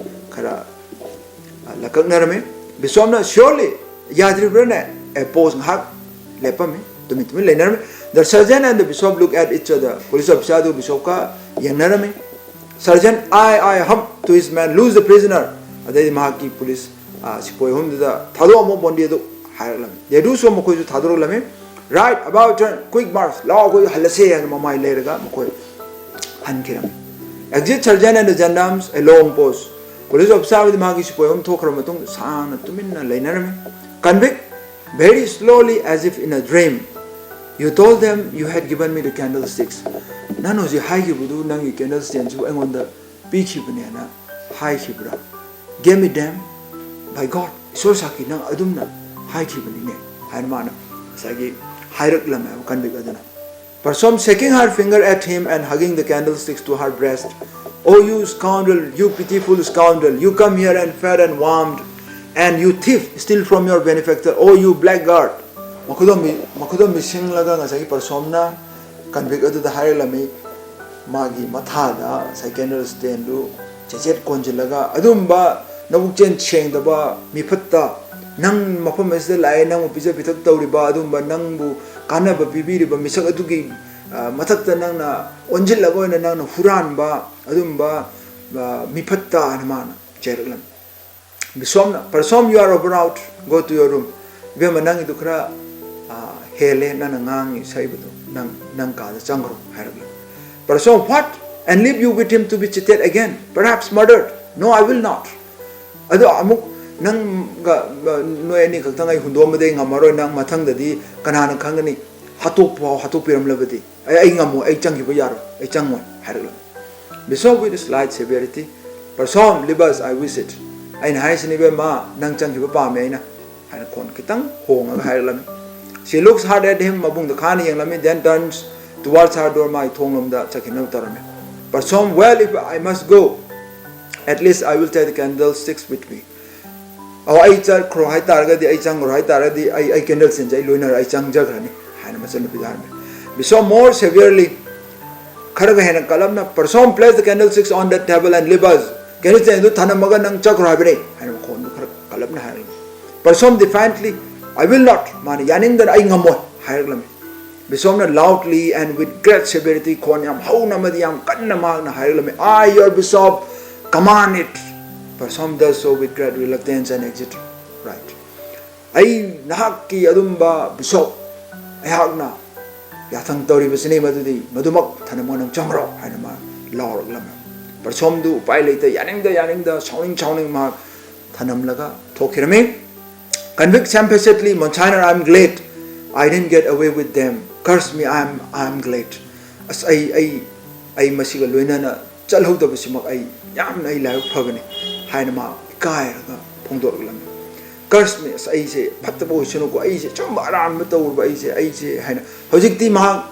ꯈꯔ, ꯑ, ꯂꯀꯛꯅꯔꯝꯃꯤ꯫ ꯕꯤꯁꯣꯞꯅ, "Surely, ꯌꯥꯗ꯭ꯔꯤꯕ꯭ꯔꯥꯅꯦ?" A pause, ꯉꯥꯏꯍꯥꯛ ꯂꯦꯞꯄꯝꯃꯤ, ꯇꯨꯃꯤꯟ ꯇꯨꯃꯤꯟ ꯂꯩꯅꯔꯝꯃꯤ꯫ The sergeant and the bishop look at each other. Police officer ꯑꯗꯨ ꯕꯤꯁꯣꯞꯀ ꯌꯦꯡꯅꯔꯝꯃꯤ꯫ Sergeant, "I, I, hum to his man, loose the prisoner." ꯑꯗꯩꯗꯤ ꯃꯍꯥꯛꯀꯤ ꯄꯨꯂꯤꯁ, ꯑ, ꯁꯤꯄꯣꯏ ꯑꯍꯨꯝꯗꯨꯗ, "ꯊꯥꯗꯣꯛꯑꯝꯃꯣ ꯕꯣꯟꯗꯤ ꯑꯗꯨ" ꯍꯥꯏꯔꯛꯂꯝꯃꯤ꯫ ꯗꯦꯗꯨꯁꯨ ꯃꯈꯣꯏꯁꯨ ꯊꯥꯗꯣꯔꯛꯂꯝꯃꯤ꯫ "Right, about turn, quick march, ꯂꯥꯛꯑꯣ, ꯑꯩꯈꯣꯏ ꯍꯜꯂꯁꯦ" ꯍꯥꯏꯅ ꯃꯃꯥꯏ ꯂꯩꯔꯒ ꯃꯈꯣꯏ ꯍꯟꯈꯤꯔꯝꯃꯤ꯫ Exit sergeant and the gendarmes, a long pause. Police officer ꯑꯃꯗꯤ ꯃꯍꯥꯛꯀꯤ ꯁꯤꯄꯥꯏ ꯑꯍꯨꯝ ꯊꯣꯛꯈ꯭ꯔꯕ ꯃꯇꯨꯡ ꯁꯥꯡꯅ ꯇꯨꯃꯤꯟꯅ ꯂꯩꯅꯔꯝꯃꯤ꯫ Convict, very slowly, as if in a dream, you told them you had given me the candlesticks. ꯅꯪ ꯍꯧꯖꯤꯛ ꯍꯥꯏꯈꯤꯕꯗꯨ, ꯅꯪꯒꯤ candle standꯁꯨ ꯑꯩꯉꯣꯟꯗ ꯄꯤꯈꯤꯕꯅꯦꯅ ꯍꯥꯏꯈꯤꯕ꯭ꯔꯥ? Gave me them, by God, ꯏꯁꯣꯔ ꯁꯥꯈꯤ, ꯅꯪ ꯑꯗꯨꯝꯅ ꯍꯥꯏꯈꯤꯕꯅꯤꯅꯦ ꯍꯥꯏꯅ ꯃꯥꯅ ꯉꯁꯥꯏꯒꯤ ꯍꯥꯏꯔꯛꯂꯝꯃꯦꯕ convict ꯑꯗꯨꯅ꯫ Person shaking her finger at him and hugging the candlesticks to her breast. Oh, you scoundrel, you pitiful scoundrel, you come here and fed and warmed, and you thief, steal from your benefactor. Oh, you blackguard. ꯃꯈꯨꯗꯣꯝꯕꯤ ꯃꯈꯨꯗꯣꯝꯕꯤ ꯁꯤꯡꯂꯒ ꯉꯁꯥꯏꯒꯤ ꯄꯔꯁꯣꯝꯅ convict ꯑꯗꯨꯗ ꯍꯥꯏꯔꯛꯂꯝꯃꯤ, ꯃꯥꯒꯤ ꯃꯊꯥꯗ ꯉꯁꯥꯏ candle standꯗꯨ ꯆꯦꯆꯦꯠ ꯀꯣꯟꯁꯤꯜꯂꯒ, "ꯑꯗꯨꯝꯕ ꯅꯕꯨꯛꯆꯦꯟ ꯁꯦꯡꯗꯕ ꯃꯤꯐꯠꯇ, ꯅꯪ ꯃꯐꯝ ꯑꯁꯤꯗ ꯂꯥꯛꯑꯦ, ꯅꯪꯕꯨ ꯄꯤꯖ ꯄꯤꯊꯛ ꯇꯧꯔꯤꯕ, ꯑꯗꯨꯝꯕ ꯅꯪꯕꯨ ꯀꯥꯟꯅꯕ ꯄꯤꯕꯤꯔꯤꯕ ꯃꯤꯁꯛ ꯑꯗꯨꯒꯤ, ꯑ, ꯃꯊꯛꯇ ꯅꯪꯅ ꯑꯣꯟꯁꯤꯜꯂꯒ ꯑꯣꯏꯅ ꯅꯪꯅ ꯍꯨꯔꯥꯟꯕ ꯑꯗꯨꯝꯕ, ꯑ, ꯃꯤꯐꯠꯇ" ꯍꯥꯏꯅ ꯃꯥꯅ ꯆꯩꯔꯛꯂꯝꯃꯤ꯫ ꯕꯤꯁꯣꯝꯅ, "Parsom, you are overwrought, go to your room." "ꯏꯕꯦꯝꯃ, ꯅꯪꯒꯤꯗꯨ ꯈꯔ, ꯑ, ꯍꯦꯜꯂꯦ, ꯅꯪꯅ ꯉꯥꯡꯉꯤ ꯁꯛꯏꯕꯗꯣ, ꯅꯪ, ꯅꯪ ꯀꯥꯗ ꯆꯪꯈ꯭ꯔꯣ" ꯍꯥꯏꯔꯛꯂꯝꯃꯤ꯫ Parsom, "What? And leave you with him to be cheated again, perhaps murdered? No, I will not." ꯑꯗꯣ ꯑꯃꯨꯛ ꯅꯪꯒ, ꯑ, ꯅꯣꯏ ꯑꯅꯤ ꯈꯛꯇꯪ ꯑꯩ ꯍꯨꯟꯗꯣꯛꯑꯝꯕꯗꯤ ꯑꯩ ꯉꯝꯃꯔꯣꯏ, ꯅꯪ ꯃꯊꯪꯗꯗꯤ ꯀꯅꯥꯅ ꯈꯪꯒꯅꯤ, ꯍꯥꯠꯇꯣꯛꯄ ꯐꯥꯎ ꯍꯥꯠꯇꯣꯛꯄꯤꯔꯝꯂꯕꯗꯤ꯫ "ꯑꯩ, ꯑꯩ ꯉꯝꯃꯣꯏ, ꯑꯩ ꯆꯪꯈꯤꯕ ꯌꯥꯔꯣꯏ, ꯑꯩ ꯆꯪꯉꯣꯏ" ꯍꯥꯏꯔꯛꯂꯝꯃꯤ꯫ Bishop with slight severity, "Parsom, leave us, I wish it." "ꯑꯩꯅ ꯍꯥꯏꯁꯤꯅꯤ ꯏꯕꯦꯝꯃ, ꯅꯪ ꯆꯪꯈꯤꯕ ꯄꯥꯝꯃꯦ ꯑꯩꯅ" ꯍꯥꯏꯅ ꯈꯣꯟ ꯈꯤꯇꯪ ꯍꯣꯡꯉꯒ ꯍꯥꯏꯔꯛꯂꯝꯃꯤ꯫ She looks hard at him, ꯃꯕꯨꯡꯗ ꯈꯥꯅ ꯌꯦꯡꯂꯝꯃꯤ, then turns towards her door, ꯃꯥꯒꯤ ꯊꯣꯡꯂꯣꯝꯗ ꯆꯠꯈꯤꯅꯕ ꯇꯧꯔꯝꯃꯤ꯫ "Parsom, well, if I must go, at least I will take the candlesticks with me." "ꯑꯣ, ꯑꯩ ꯆꯠꯈ꯭ꯔꯣ ꯍꯥꯏꯇꯥꯔꯒꯗꯤ, ꯑꯩ ꯆꯪꯈ꯭ꯔꯣ ꯍꯥꯏꯇꯥꯔꯒꯗꯤ, ꯑꯩ, ꯑꯩ candle standꯁꯦ ꯑꯩ ꯂꯣꯏꯅꯔ ꯑꯩ ꯆꯪꯖꯈ꯭ꯔꯅꯤ" ꯍꯥꯏꯅ ꯃꯆꯟꯅꯨꯄꯤꯗ ꯍꯥꯏꯔꯝꯃꯤ꯫ Bishop more severely, ꯈꯔꯒ ꯍꯦꯟꯅ ꯀꯜꯂꯞꯅ, "Parsom, place the candlesticks on that table and leave us." "Candle standꯗꯨ ꯊꯅꯝꯃꯒ ꯅꯪ ꯆꯠꯈ꯭ꯔꯣ ꯍꯥꯏꯕꯅꯤ" ꯍꯥꯏꯅ ꯃꯈꯣꯟꯗꯨ ꯈꯔ ꯀꯜꯂꯞꯅ ꯍꯥꯏꯔꯝꯃꯤ꯫ Parsom defiantly, "I will not." ꯃꯥꯅ ꯌꯥꯅꯤꯡꯗꯅ "ꯑꯩ ꯉꯝꯃꯣꯏ" ꯍꯥꯏꯔꯛꯂꯝꯃꯤ꯫ ꯕꯤꯁꯣꯞꯅ loudly and with great severity, ꯈꯣꯟ ꯌꯥꯝ ꯍꯧꯅ ꯑꯃꯗꯤ ꯌꯥꯝ ꯀꯟꯅ ꯃꯍꯥꯛꯅ ꯍꯥꯏꯔꯛꯂꯝꯃꯤ, "I, your bishop, command it." Parsom does so with great reluctance and exit right. "ꯑꯩ ꯅꯍꯥꯛꯀꯤ ꯑꯗꯨꯝꯕ ꯕꯤꯁꯣꯞ, ꯑꯩꯍꯥꯛꯅ ꯌꯥꯊꯪ ꯇꯧꯔꯤꯕꯁꯤꯅꯤ ꯃꯗꯨꯗꯤ, ꯃꯗꯨꯃꯛ ꯊꯅꯝꯃꯒ ꯅꯪ ꯆꯪꯈ꯭ꯔꯣ ꯍꯥꯏꯅ ꯃꯥ ꯂꯥꯎꯔꯛꯂꯝꯃꯤ꯫ ꯄꯔꯁꯣꯝꯗꯨ ꯎꯄꯥꯏ ꯂꯩꯇ, ꯌꯥꯅꯤꯡꯗ ꯌꯥꯅꯤꯡꯗ, ꯁꯥꯎꯅꯤꯡ ꯁꯥꯎꯅꯤꯡ ꯃꯍꯥꯛ ꯊꯅꯝꯂꯒ ꯊꯣꯛꯈꯤꯔꯝꯃꯤ꯫ Convict shamefacedly, Monsignor, I am glad I didn't get away with them. Curse me, I am, I am glad. ꯑꯁ, ꯑꯩ ꯑꯩ ꯑꯩ ꯃꯁꯤꯒ ꯂꯣꯏꯅꯅ ꯆꯠꯍꯧꯗꯕꯁꯤꯃꯛ ꯑꯩ ꯌꯥꯝꯅ ꯑꯩ ꯂꯥꯏꯕꯛ ꯐꯕꯅꯤ ꯍꯥꯏꯅ ꯃꯥ ꯏꯀꯥꯏꯔꯒ ꯐꯣꯡꯗꯣꯔꯛꯂꯝꯃꯤ꯫ Curse me, ꯑꯁ, ꯑꯩꯁꯦ ꯐꯠꯇꯕ ꯑꯣꯏꯁꯅꯨꯀꯣ, ꯑꯩꯁꯦ ꯑꯆꯨꯝꯕ ꯑꯔꯥꯟꯕ ꯇꯧꯔꯨꯕ ꯑꯩꯁꯦ ꯑꯩꯁꯦ ꯍꯥꯏꯅ꯫ ꯍꯧꯖꯤꯛꯇꯤ ꯃꯍꯥꯛ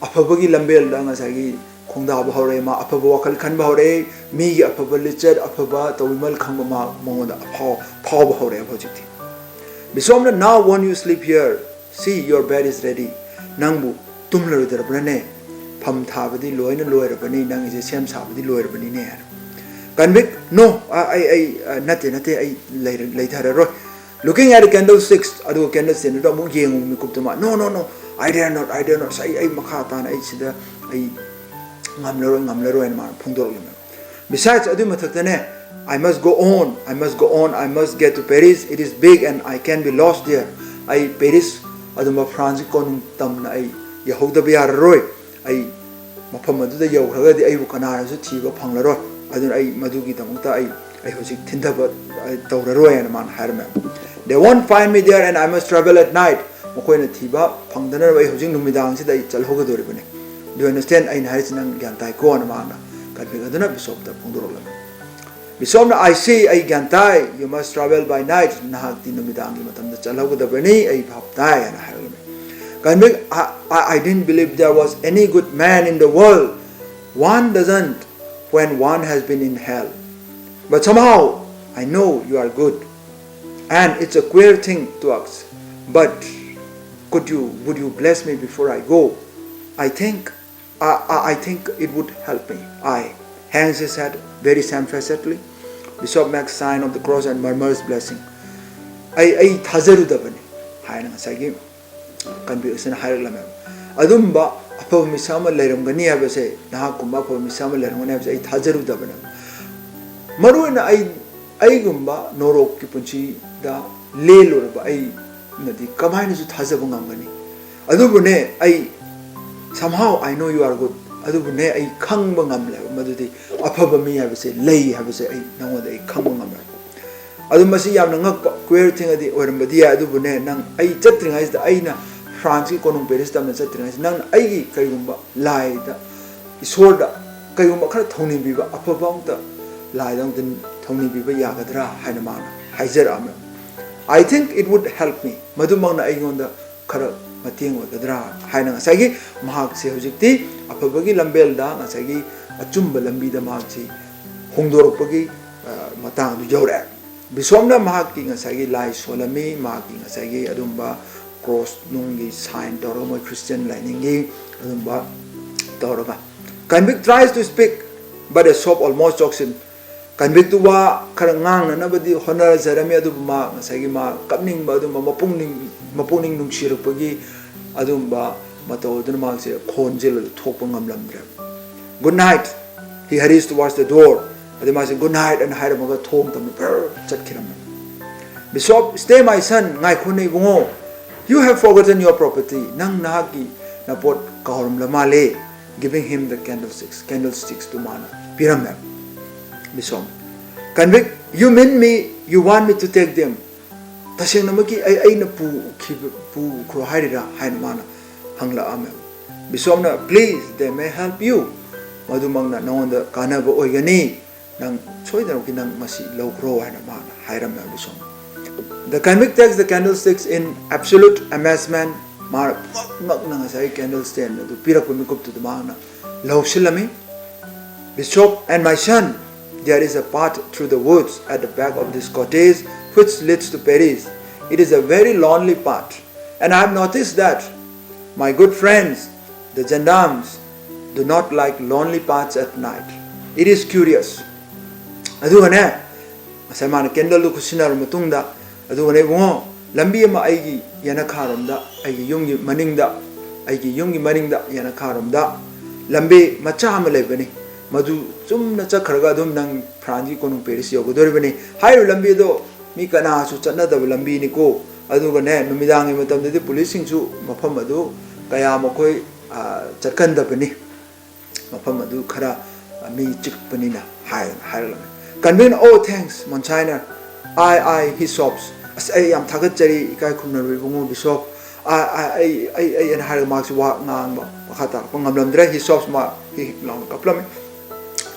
ꯑꯐꯕꯒꯤ ꯂꯝꯕꯦꯜꯗ ꯉꯁꯥꯏꯒꯤ ꯈꯣꯡꯗꯥꯕ ꯍꯧꯔꯛꯑꯦ꯫ ꯃꯥ ꯑꯐꯕ ꯋꯥꯈꯜ ꯈꯟꯕ ꯍꯧꯔꯛꯑꯦ꯫ ꯃꯤꯒꯤ ꯑꯐꯕ ꯂꯤꯆꯠ, ꯑꯐꯕ ꯇꯧꯕꯤꯃꯜ ꯈꯪꯕ ꯃꯥ ꯃꯉꯣꯟꯗ ꯑꯐꯥꯎ ꯐꯥꯎꯕ ꯍꯧꯔꯛꯑꯦꯕ ꯍꯧꯖꯤꯛꯇꯤ꯫ ꯕꯤꯁꯣꯝꯅ, "Now won't you sleep here? See, your bed is ready." ꯅꯪꯕꯨ ꯇꯨꯝꯂꯔꯣꯏꯗ꯭ꯔꯕ꯭ꯔꯅꯦ? ꯐꯝ ꯊꯥꯕꯗꯤ ꯂꯣꯏꯅ ꯂꯣꯏꯔꯕꯅꯤ, ꯅꯪꯒꯤꯁꯦ ꯁꯦꯝ ꯁꯥꯕꯗꯤ ꯂꯣꯏꯔꯕꯅꯤꯅꯦ ꯍꯥꯏꯅ꯫ Convict, "No, ꯑ, ꯑꯩ ꯑꯩ ꯑ, ꯅꯠꯇꯦ ꯅꯠꯇꯦ, ꯑꯩ ꯂꯩꯔ- ꯂꯩꯊꯔꯔꯣꯏ." Looking at the candle six, ꯑꯗꯨꯒ candle six ꯑꯗꯨꯗ ꯑꯃꯨꯛ ꯌꯦꯡꯉꯨ ꯃꯤꯀꯨꯞꯇꯨ ꯃꯥ, "No, no, no, I dare not, I dare not, ꯑꯩ ꯑꯩ ꯃꯈꯥ ꯇꯥꯅ ꯑꯩ ꯁꯤꯗ ꯑꯩ ꯉꯝꯂꯔꯣꯏ, ꯉꯝꯂꯔꯣꯏ" ꯍꯥꯏꯅ ꯃꯥꯅ ꯐꯣꯡꯗꯣꯔꯛꯂꯝꯃꯦ꯫ Besides, ꯑꯗꯨꯒꯤ ꯃꯊꯛꯇꯅꯦ, "I must go on, I must go on, I must get to Paris, it is big and I can be lost there." ꯑꯩ ꯄꯦꯔꯤꯁ, ꯑꯗꯨꯝꯕ ꯐ꯭ꯔꯥꯟꯁꯀꯤ ꯀꯣꯅꯨꯡ ꯇꯝꯅ ꯑꯩ ꯌꯧꯍꯧꯗꯕ ꯌꯥꯔꯔꯣꯏ꯫ ꯑꯩ ꯃꯐꯝ ꯑꯗꯨꯗ ꯌꯧꯈ꯭ꯔꯒꯗꯤ ꯑꯩꯕꯨ ꯀꯅꯥꯅꯁꯨ ꯊꯤꯕ ꯐꯪꯂꯔꯣꯏ꯫ ꯑꯗꯨꯅ ꯑꯩ ꯃꯗꯨꯒꯤꯗꯃꯛꯇ ꯑꯩ ꯑꯩ ꯍꯧꯖꯤꯛ ꯊꯤꯟꯊꯕ ꯑꯩ ꯇꯧꯔꯔꯣꯏ ꯍꯥꯏꯅ ꯃꯥꯅ ꯍꯥꯏꯔꯝꯃꯦ꯫ "They won't find me there and I must travel at night." ꯃꯈꯣꯏꯅ ꯊꯤꯕ ꯐꯪꯗꯅꯕ ꯑꯩ ꯍꯧꯖꯤꯛ ꯅꯨꯃꯤꯗꯥꯡꯁꯤꯗ ꯑꯩ ꯆꯠꯍꯧꯒꯗꯧꯔꯤꯕꯅꯤ꯫ Do you understand? ꯑꯩꯅ ꯍꯥꯏꯔꯤꯁꯤ ꯅꯪ ꯒ꯭ꯌꯥꯟ ꯇꯥꯏꯀꯣꯅ ꯃꯥꯅ ꯀꯟꯚꯤꯛ ꯑꯗꯨꯅ ꯕꯤꯁꯣꯞꯇ ꯐꯣꯡꯗꯣꯔꯛꯂꯝꯃꯤ꯫ ꯕꯤꯁꯣꯞꯅ, "I see, ꯑꯩ ꯒ꯭ꯌꯥꯟ ꯇꯥꯏ, you must travel by night, ꯅꯍꯥꯛꯇꯤ ꯅꯨꯃꯤꯗꯥꯡꯒꯤ ꯃꯇꯝꯗ ꯆꯠꯍꯧꯒꯗꯕꯅꯤ, ꯑꯩ ꯚꯥꯞ ꯇꯥꯏ" ꯍꯥꯏꯅ ꯍꯥꯏꯔꯝꯃꯤ꯫ Convict, "I, I, I didn't believe there was any good man in the world. One doesn't when one has been in hell. But somehow I know you are good. And it's a queer thing to ask. But could you, would you bless me before I go? I think, I, I, I think it would help me." I hangs his head very shamefacedly. Bishop makes sign of the cross and murmurs blessing. "ꯑꯩ ꯑꯩ ꯊꯥꯖꯔꯨꯗꯕꯅꯤ" ꯍꯥꯏꯅ ꯉꯁꯥꯏꯒꯤ ꯀꯟꯚꯤꯛ ꯑꯁꯤꯅ ꯍꯥꯏꯔꯛꯂꯝꯃꯦꯕ꯫ "ꯑꯗꯨꯝꯕ ꯑꯐꯕ ꯃꯤꯁꯛ ꯑꯃ ꯂꯩꯔꯝꯒꯅꯤ ꯍꯥꯏꯕꯁꯦ, ꯅꯍꯥꯛꯀꯨꯝꯕ ꯑꯐꯕ ꯃꯤꯁꯛ ꯑꯃ ꯂꯩꯔꯝꯒꯅꯤ ꯍꯥꯏꯕꯁꯦ ꯑꯩ ꯊꯥꯖꯔꯨꯗꯕꯅꯦꯕ꯫ ꯃꯔꯨꯑꯣꯏꯅ ꯑꯩ, ꯑꯩꯒꯨꯝꯕ ꯅꯣꯔꯣꯛꯀꯤ ꯄꯨꯟꯁꯤꯗ ꯂꯦꯜꯂꯨꯔꯕ ꯑꯩꯅꯗꯤ ꯀꯃꯥꯏꯅꯁꯨ ꯊꯥꯖꯕ ꯉꯝꯒꯅꯤ? ꯑꯗꯨꯕꯨꯅꯦ, ꯑꯩ "Somehow I know you are good." ꯑꯗꯨꯕꯨꯅꯦ, ꯑꯩ ꯈꯪꯕ ꯉꯝꯂꯦꯕ ꯃꯗꯨꯗꯤ ꯑꯐꯕ ꯃꯤ ꯍꯥꯏꯕꯁꯦ ꯂꯩ ꯍꯥꯏꯕꯁꯦ ꯑꯩ ꯅꯉꯣꯟꯗ ꯑꯩ ꯈꯪꯕ ꯉꯝꯂꯦ꯫ ꯑꯗꯨ ꯃꯁꯤ ꯌꯥꯝꯅ ꯉꯛꯄ queer thing ꯑꯗꯤ ꯑꯣꯏꯔꯝꯕꯗꯤ ꯌꯥꯏ, ꯑꯗꯨꯕꯨꯅꯦ, ꯅꯪ ꯑꯩ ꯆꯠꯇ꯭ꯔꯤꯉꯩꯁꯤꯗ, ꯑꯩꯅ ꯐ꯭ꯔꯥꯟꯁꯀꯤ ꯀꯣꯅꯨꯡ ꯄꯦꯔꯤꯁ ꯇꯝꯅ ꯆꯠꯇ꯭ꯔꯤꯉꯩꯁꯤꯗ ꯅꯪꯅ ꯑꯩꯒꯤ ꯀꯔꯤꯒꯨꯝꯕ ꯂꯥꯏꯗ, ꯏꯁꯣꯔꯗ ꯀꯔꯤꯒꯨꯝꯕ ꯈꯔ ꯊꯧꯅꯤꯕꯤꯕ, ꯑꯐꯕ ꯑꯃꯇ ꯂꯥꯏꯗ ꯑꯃꯇ ꯊꯧꯅꯤꯕꯤꯕ ꯌꯥꯒꯗ꯭ꯔꯥ ꯍꯥꯏꯅ ꯃꯥꯅ ꯍꯥꯏꯖꯔꯛꯑꯝꯃꯦ꯫ "I think it would help me." ꯃꯗꯨꯃꯛꯅ ꯑꯩꯉꯣꯟꯗ ꯈꯔ ꯃꯇꯦꯡ ꯑꯣꯏꯒꯗ꯭ꯔꯥ ꯍꯥꯏꯅ ꯉꯁꯥꯏꯒꯤ ꯃꯍꯥꯛꯁꯦ ꯍꯧꯖꯤꯛꯇꯤ ꯑꯐꯕꯒꯤ ꯂꯝꯕꯦꯜꯗ, ꯉꯁꯥꯏꯒꯤ ꯑꯆꯨꯝꯕ ꯂꯝꯕꯤꯗ ꯃꯍꯥꯛꯁꯤ ꯍꯣꯡꯗꯣꯔꯛꯄꯒꯤ, ꯑ, ꯃꯇꯥꯡ ꯑꯗꯨ ꯌꯧꯔꯛꯑꯦ꯫ ꯕꯤꯁꯣꯞꯅ ꯃꯍꯥꯛꯀꯤ ꯉꯁꯥꯏꯒꯤ ꯂꯥꯏ ꯁꯣꯜꯂꯝꯃꯤ, ꯃꯍꯥꯛꯀꯤ ꯉꯁꯥꯏꯒꯤ ꯑꯗꯨꯝꯕ ꯀ꯭ꯔꯣꯁ ꯅꯨꯡꯒꯤ ꯁꯥꯏꯟ ꯇꯧꯔꯒ, ꯃꯣꯏ ꯈ꯭ꯔꯤꯁꯇꯤꯌꯟ ꯂꯥꯏꯅꯤꯡꯒꯤ ꯑꯗꯨꯝꯕ ꯇꯧꯔꯒ, Canvick tries to speak, but a sob almost chokes him. ꯀꯟꯚꯤꯛꯇꯨ ꯋꯥ ꯈꯔ ꯉꯥꯡꯅꯅꯕꯗꯤ ꯍꯣꯠꯅꯖꯔꯝꯃꯤ, ꯑꯗꯨꯕꯨ ꯃꯥ ꯉꯁꯥꯏꯒꯤ ꯃꯥ ꯀꯞꯅꯤꯡꯕ ꯑꯗꯨꯝꯕ ꯃꯄꯨꯛꯅꯤꯡ, ꯃꯄꯨꯛꯅꯤꯡ ꯅꯨꯡꯁꯤꯔꯛꯄꯒꯤ ꯑꯗꯨꯝꯕ ꯃꯇꯧ ꯑꯗꯨꯅ ꯃꯍꯥꯛꯁꯦ ꯈꯣꯟꯖꯦꯜ ꯑꯗꯨ ꯊꯣꯛꯄ ꯉꯝꯂꯝꯗ꯭ꯔꯦ꯫ "Good night." He hurries towards the door. ꯑꯗꯩ ꯃꯥꯁꯦ "Good night" ꯑꯅ ꯍꯥꯏꯔꯝꯃꯒ ꯊꯣꯡ ꯇꯝꯅ ꯐꯔ ꯆꯠꯈꯤꯔꯝꯃꯦ꯫ "Bishop, stay, my son." "ꯉꯥꯏꯈꯣꯅꯦ Ibungo, you have forgotten your property." "ꯅꯪ ꯅꯍꯥꯛꯀꯤ ꯅꯄꯣꯠ ꯀꯥꯎꯔꯝꯂ ꯃꯥꯜꯂꯦ." Giving him the candlesticks. Candlesticks two ꯃꯥꯅ ꯄꯤꯔꯝꯃꯦ꯫ ꯕꯤꯁꯣꯝ, "Convict, you mean me, you want me to take them?" "ꯇꯁꯦꯡꯅꯃꯛꯀꯤ ꯑꯩ, ꯑꯩꯅ ꯄꯨꯈꯤꯕ, ꯄꯨꯈ꯭ꯔꯣ ꯍꯥꯏꯔꯤꯔꯥ?" ꯍꯥꯏꯅ ꯃꯥꯅ ꯍꯪꯂꯛꯑꯝꯃꯦ꯫ ꯕꯤꯁꯣꯝꯅ, "Please, they may help you." "ꯃꯗꯨꯃꯛꯅ ꯅꯉꯣꯟꯗ ꯀꯥꯟꯅꯕ ꯑꯣꯏꯒꯅꯤ꯫ ꯅꯪ ꯁꯣꯏꯗꯅꯃꯛꯀꯤ ꯅꯪ ꯃꯁꯤ ꯂꯧꯈ꯭ꯔꯣ," ꯍꯥꯏꯅ ꯃꯥꯅ ꯍꯥꯏꯔꯝꯃꯦ ꯕꯤꯁꯣꯝ꯫ The convict takes the candlesticks in absolute amazement. ꯃꯥꯅ ꯄꯨꯡꯉꯛ ꯉꯛꯅ ꯉꯁꯥꯏꯒꯤ candle stand ꯑꯗꯨ ꯄꯤꯔꯛꯄ ꯃꯤꯀꯨꯞꯇꯨꯗ ꯃꯍꯥꯛꯅ ꯂꯧꯁꯤꯜꯂꯝꯃꯤ꯫ "Bishop and my son, there is a path through the woods at the back of this cottage which leads to Paris. It is a very lonely path, and I have noticed that my good friends, the gendarmes, do not like lonely paths at night. It is curious." ꯑꯗꯨꯒꯅꯦ, ꯉꯁꯥꯏ ꯃꯥꯅ candle ꯗꯨ ꯈꯨꯠꯁꯤꯟꯅꯔꯕ ꯃꯇꯨꯡꯗ, ꯑꯗꯨꯒꯅꯦ, "ꯏꯕꯨꯡꯉꯣ, ꯂꯝꯕꯤ ꯑꯃ ꯑꯩꯒꯤ ꯌꯦꯅꯈꯥꯔꯣꯝꯗ, ꯑꯩꯒꯤ ꯌꯨꯝꯒꯤ ꯃꯅꯤꯡꯗ, ꯑꯩꯒꯤ ꯌꯨꯝꯒꯤ ꯃꯅꯤꯡꯗ ꯌꯦꯅꯈꯥꯔꯣꯝꯗ ꯂꯝꯕꯤ ꯃꯆꯥ ꯑꯃ ꯂꯩꯕꯅꯤ꯫ ꯃꯗꯨ ꯆꯨꯝꯅ ꯆꯠꯈ꯭ꯔꯒ ꯑꯗꯨꯝ ꯅꯪ ꯐ꯭ꯔꯥꯟꯁꯀꯤ ꯀꯣꯅꯨꯡ ꯄꯦꯔꯤꯁ ꯌꯧꯒꯗꯧꯔꯤꯕꯅꯤ꯫ ꯍꯥꯏꯔꯤꯕ ꯂꯝꯕꯤ ꯑꯗꯣ ꯃꯤ ꯀꯅꯥꯁꯨ ꯆꯠꯅꯗꯕ ꯂꯝꯕꯤꯅꯤꯀꯣ꯫ ꯑꯗꯨꯒꯅꯦ, ꯅꯨꯃꯤꯗꯥꯡꯒꯤ ꯃꯇꯝꯗꯗꯤ ꯄꯨꯂꯤꯁꯁꯤꯡꯁꯨ ꯃꯐꯝ ꯑꯗꯨ ꯀꯌꯥ ꯃꯈꯣꯏ ꯆꯠꯀꯟꯗꯕꯅꯤ, ꯃꯐꯝ ꯑꯗꯨ ꯈꯔ ꯃꯤ ꯆꯤꯛꯄꯅꯤꯅ ꯍꯥꯏ ꯍꯥꯏꯔꯛꯂꯝꯃꯤ꯫ Convict, "Oh, thanks, Monsignor. I, I, he sobs." "ꯑꯁ, ꯑꯩ ꯌꯥꯝ ꯊꯥꯒꯠꯆꯔꯤ, ꯏꯀꯥꯏ ꯈꯨꯝꯅꯔꯨ ꯏꯕꯨꯡꯉꯣ ꯕꯤꯁꯣꯞ꯫ ꯑꯩ, ꯑꯩ, ꯑꯩ, ꯑꯩ," ꯑꯩꯅ ꯍꯥꯏꯔꯒ ꯃꯍꯥꯛꯁꯤ ꯋꯥ ꯉꯥꯡꯕ ꯃꯈꯥ ꯇꯥꯔꯛꯄ ꯉꯝꯂꯝꯗ꯭ꯔꯦ꯫ "He sobs," ꯃꯥ ꯍꯤ ꯍꯤ ꯂꯥꯎꯅ ꯀꯞꯂꯝꯃꯤ꯫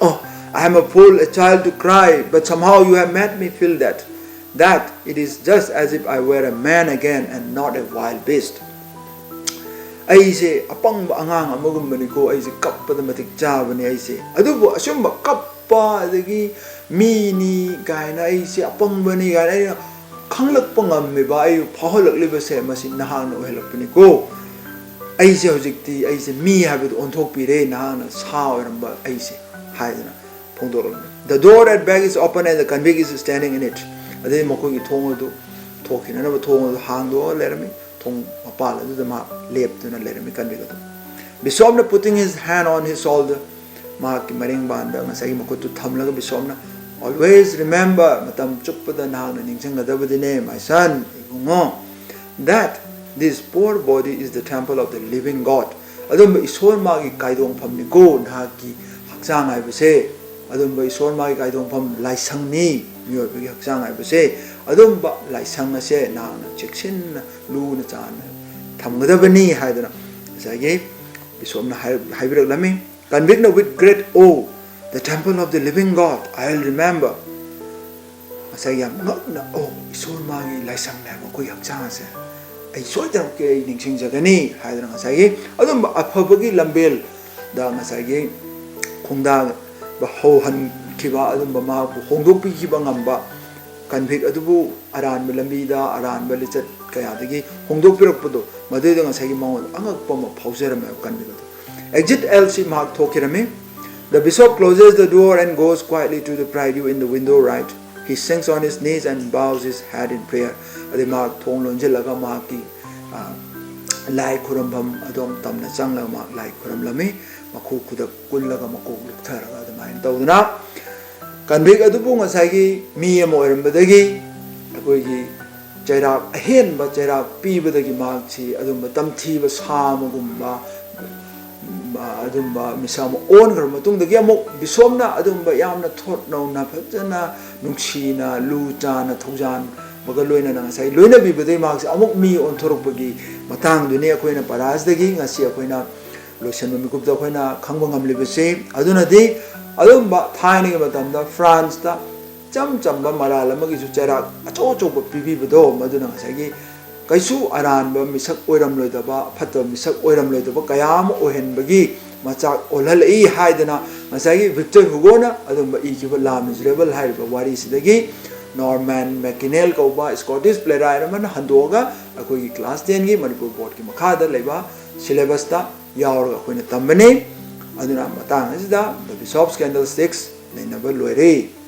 "Oh, I am a fool, a child to cry, but somehow you have made me feel that, that it is just as if I were a man again and not a wild beast." ꯑꯩꯁꯦ ꯑꯄꯪꯕ ꯑꯉꯥꯡ ꯑꯃꯒꯨꯝꯕꯅꯤꯀꯣ, ꯑꯩꯁꯦ ꯀꯞꯄꯗ ꯃꯇꯤꯛ ꯆꯥꯕꯅꯤ ꯑꯩꯁꯦ꯫ ꯑꯗꯨꯕꯨ ꯑꯁꯨꯝꯕ ꯀꯞꯄ, ꯑꯗꯒꯤ ꯃꯤꯅꯤ ꯀꯥꯏꯅ, ꯑꯩꯁꯦ ꯑꯄꯪꯕꯅꯤ ꯀꯥꯏꯅ ꯑꯩꯅ ꯈꯪꯂꯛꯄ ꯉꯝꯃꯤꯕ, ꯑꯩꯕꯨ ꯐꯥꯎꯍꯜꯂꯛꯂꯤꯕꯁꯦ, ꯃꯁꯤ ꯅꯍꯥꯛꯅ ꯑꯣꯏꯍꯜꯂꯛꯄꯅꯤꯀꯣ꯫ ꯑꯩꯁꯦ ꯍꯧꯖꯤꯛꯇꯤ, ꯑꯩꯁꯦ ꯃꯤ ꯍꯥꯏꯕꯗꯨ ꯑꯣꯟꯊꯣꯛꯄꯤꯔꯦ, ꯅꯍꯥꯛꯅ ꯁꯥ ꯑꯣꯏꯔꯝꯕ ꯑꯩꯁꯦ, ꯍꯥꯏꯗꯅ ꯐꯣꯡꯗꯣꯔꯛꯂꯝꯃꯤ꯫ "The door at back is open and the convict is standing in it." ꯑꯗꯩ ꯃꯈꯣꯏꯒꯤ ꯊꯣꯡ ꯑꯗꯨ, ꯊꯣꯛꯈꯤꯅꯅꯕ ꯊꯣꯡ ꯑꯗꯨ ꯍꯥꯡꯗꯣꯛꯑꯒ ꯂꯩꯔꯝꯃꯤ꯫ ꯊꯣꯡ ꯃꯄꯥꯟ ꯑꯗꯨꯗ ꯃꯍꯥꯛ ꯂꯦꯞꯇꯨꯅ ꯂꯩꯔꯝꯃꯤ, convict ꯑꯗꯨ꯫ ꯕꯤꯁꯣꯞꯅ, putting his hand on his shoulder, ꯃꯍꯥꯛꯀꯤ ꯃꯔꯦꯡꯕꯥꯟꯗ ꯉꯁꯥꯏꯒꯤ ꯃꯈꯨꯠꯇꯨ ꯊꯝꯂꯒ ꯕꯤꯁꯣꯞꯅ, "Always remember, ꯃꯇꯝ ꯆꯨꯞꯄꯗ ꯅꯍꯥꯛꯅ ꯅꯤꯡꯁꯤꯡꯒꯗꯕꯗꯤꯅꯦ, my son, Ibungo, that this poor body is the temple of the living God." ꯑꯗꯨꯝꯕ ꯏꯁꯣꯔ ꯃꯥꯒꯤ ꯀꯥꯏꯗꯣꯡꯐꯝꯅꯤꯀꯣ ꯅꯍꯥꯛꯀꯤ ꯍꯛꯆꯥꯡ ꯍꯥꯏꯕꯁꯦ꯫ ꯑꯗꯨꯝꯕ ꯏꯁꯣꯔ ꯃꯥꯒꯤ ꯀꯥꯏꯗꯣꯡꯐꯝ ꯂꯥꯏꯁꯪꯅꯤ, ꯃꯤꯑꯣꯏꯕꯒꯤ ꯍꯛꯆꯥꯡ ꯍꯥꯏꯕꯁꯦ꯫ ꯑꯗꯨꯝꯕ ꯂꯥꯏꯁꯪ ꯑꯁꯦ ꯅꯍꯥꯛꯅ ꯆꯦꯛꯁꯤꯟꯅ, ꯂꯨꯅ ꯆꯥꯟꯅ ꯊꯝꯒꯗꯕꯅꯤ ꯍꯥꯏꯗꯅ ꯉꯁꯥꯏꯒꯤ ꯕꯤꯁꯣꯞꯅ ꯍꯥꯏ-, ꯍꯥꯏꯕꯤꯔꯛꯂꯝꯃꯤ꯫ Convictꯅ, with great awe, "The temple of the living God, I'll remember." ꯉꯁꯥꯏ ꯌꯥꯝ ꯉꯛꯅ, "ꯑꯣ, ꯏꯁꯣꯔ ꯃꯥꯒꯤ ꯂꯥꯏꯁꯪꯅꯦ ꯍꯥꯏꯕ ꯑꯩꯈꯣꯏꯒꯤ ꯍꯛꯆꯥꯡ ꯑꯁꯦ, ꯑꯩ ꯁꯣꯏꯗꯅꯃꯛꯀꯤ ꯑꯩ ꯅꯤꯡꯁꯤꯡꯖꯒꯅꯤ" ꯍꯥꯏꯗꯅ ꯉꯁꯥꯏꯒꯤ ꯑꯗꯨꯝꯕ ꯑꯐꯕꯒꯤ ꯂꯝꯕꯦꯜꯗ ꯉꯁꯥꯏꯒꯤ ꯈꯣꯡꯗꯥꯕ ꯍꯧꯍꯟꯈꯤꯕ, ꯑꯗꯨꯝꯕ ꯃꯍꯥꯛꯄꯨ ꯍꯣꯡꯗꯣꯛꯄꯤꯈꯤꯕ ꯉꯝꯕ convict ꯑꯗꯨꯕꯨ ꯑꯔꯥꯟꯕ ꯂꯝꯕꯤꯗ, ꯑꯔꯥꯟꯕ ꯂꯤꯆꯠ ꯀꯌꯥꯗꯒꯤ ꯍꯣꯡꯗꯣꯛꯄꯤꯔꯛꯄꯗꯣ, ꯃꯗꯨꯗ ꯉꯁꯥꯏꯒꯤ ꯃꯉꯣꯟꯗ ꯑꯉꯛꯄ ꯑꯃ ꯐꯥꯎꯖꯔꯝꯃꯦꯕ convict ꯑꯗꯨ꯫ Exit L ꯁꯤ ꯃꯍꯥꯛ ꯊꯣꯛꯈꯤꯔꯝꯃꯤ꯫ The bishop closes the door and goes quietly to the prie-dieu in the window right. He sinks on his knees and bows his head in prayer. ꯑꯗꯩ ꯃꯍꯥꯛ ꯊꯣꯡ ꯂꯣꯟꯁꯤꯜꯂꯒ ꯃꯍꯥꯛꯀꯤ, ꯑ, ꯂꯥꯏ ꯈꯨꯔꯝꯐꯝ ꯑꯗꯣꯝ ꯇꯝꯅ ꯆꯪꯂꯒ ꯃꯍꯥꯛ ꯂꯥꯏ ꯈꯨꯔꯝꯂꯝꯃꯤ꯫ ꯃꯈꯨ ꯈꯨꯗꯛ ꯀꯨꯜꯂꯒ ꯃꯀꯣꯛ ꯂꯨꯛꯊꯔꯒ ꯑꯗꯨꯃꯥꯏꯅ ꯇꯧꯗꯅ convict ꯑꯗꯨꯕꯨ ꯉꯁꯥꯏꯒꯤ ꯃꯤ ꯑꯃ ꯑꯣꯏꯔꯝꯕꯗꯒꯤ ꯑꯩꯈꯣꯏꯒꯤ ꯆꯩꯔꯥꯛ, ꯑꯍꯦꯟꯕ ꯆꯩꯔꯥꯛ ꯄꯤꯕꯗꯒꯤ ꯃꯍꯥꯛꯁꯤ ꯑꯗꯨꯝꯕ ꯇꯝꯊꯤꯕ ꯁꯥ ꯑꯃꯒꯨꯝꯕ, ꯑꯗꯨꯝꯕ ꯃꯤꯁꯛ ꯑꯃ ꯑꯣꯟꯈ꯭ꯔꯕ ꯃꯇꯨꯡꯗꯒꯤ ꯑꯃꯨꯛ ꯕꯤꯁꯣꯞꯅ ꯑꯗꯨꯝꯕ ꯌꯥꯝꯅ ꯊꯣꯠ ꯅꯧꯅ, ꯐꯖꯅ, ꯅꯨꯡꯁꯤꯅ, ꯂꯨ ꯇꯥꯅ, ꯊꯧꯖꯥꯟꯕꯒ ꯂꯣꯏꯅꯅ ꯉꯁꯥꯏ ꯂꯣꯏꯅꯕꯤꯕꯗꯒꯤ ꯃꯍꯥꯛꯁꯦ ꯑꯃꯨꯛ ꯃꯤ ꯑꯣꯟꯊꯣꯔꯛꯄꯒꯤ ꯃꯇꯥꯡꯗꯨꯅꯤ ꯑꯩꯈꯣꯏꯅ ꯄꯔꯥꯁꯤꯗꯒꯤ ꯉꯁꯤ ꯑꯩꯈꯣꯏꯅ ꯂꯣꯏꯁꯤꯟꯕ ꯃꯤꯀꯨꯞꯇ ꯑꯩꯈꯣꯏꯅ ꯈꯪꯕ ꯉꯝꯂꯤꯕꯁꯤ꯫ ꯑꯗꯨꯅꯗꯤ ꯑꯗꯨꯝꯕ ꯊꯥꯏꯅꯒꯤ ꯃꯇꯝꯗ ꯐ꯭ꯔꯥꯟꯁꯇ ꯏꯆꯝ ꯆꯝꯕ ꯃꯔꯥꯜ ꯑꯃꯒꯤꯁꯨ ꯆꯩꯔꯥꯛ ꯑꯆꯧ ꯑꯆꯧꯕ ꯄꯤꯕꯤꯕꯗꯣ, ꯃꯗꯨꯅ ꯉꯁꯥꯏꯒꯤ ꯀꯩꯁꯨ ꯑꯔꯥꯟꯕ ꯃꯤꯁꯛ ꯑꯣꯏꯔꯝꯂꯣꯏꯗꯕ, ꯐꯠꯇꯕ ꯃꯤꯁꯛ ꯑꯣꯏꯔꯝꯂꯣꯏꯗꯕ ꯀꯌꯥ ꯑꯃ ꯑꯣꯏꯍꯟꯕꯒꯤ ꯃꯆꯥꯛ ꯑꯣꯜꯍꯜꯂꯛꯏ ꯍꯥꯏꯗꯅ ꯉꯁꯥꯏꯒꯤ ꯚꯤꯛꯇꯔ ꯍꯨꯒꯣꯅ ꯑꯗꯨꯝꯕ ꯏꯈꯤꯕ ꯂꯥ ꯃꯤꯖꯔꯦꯕꯜ ꯍꯥꯏꯔꯤꯕ ꯋꯥꯔꯤꯁꯤꯗꯒꯤ ꯅꯣꯔꯃꯦꯟ ꯃꯦꯀꯤꯅꯦꯜ ꯀꯧꯕ ꯁ꯭ꯀꯣꯇꯤꯁ playwright ꯑꯃꯅ ꯍꯟꯗꯣꯛꯑꯒ ꯑꯩꯈꯣꯏꯒꯤ ꯀ꯭ꯂꯥꯁ ꯇꯦꯟꯒꯤ ꯃꯅꯤꯄꯨꯔ ꯕꯣꯔꯗꯀꯤ ꯃꯈꯥꯗ ꯂꯩꯕ ꯁꯤꯂꯦꯕꯁꯇ ꯌꯥꯎꯔꯒ ꯑꯩꯈꯣꯏꯅ ꯇꯝꯕꯅꯤ꯫ ꯑꯗꯨꯅ ꯃꯇꯥꯡ ꯑꯁꯤꯗ The Bishop's Candlesticks ꯅꯩꯅꯕ ꯂꯣꯏꯔꯦ꯫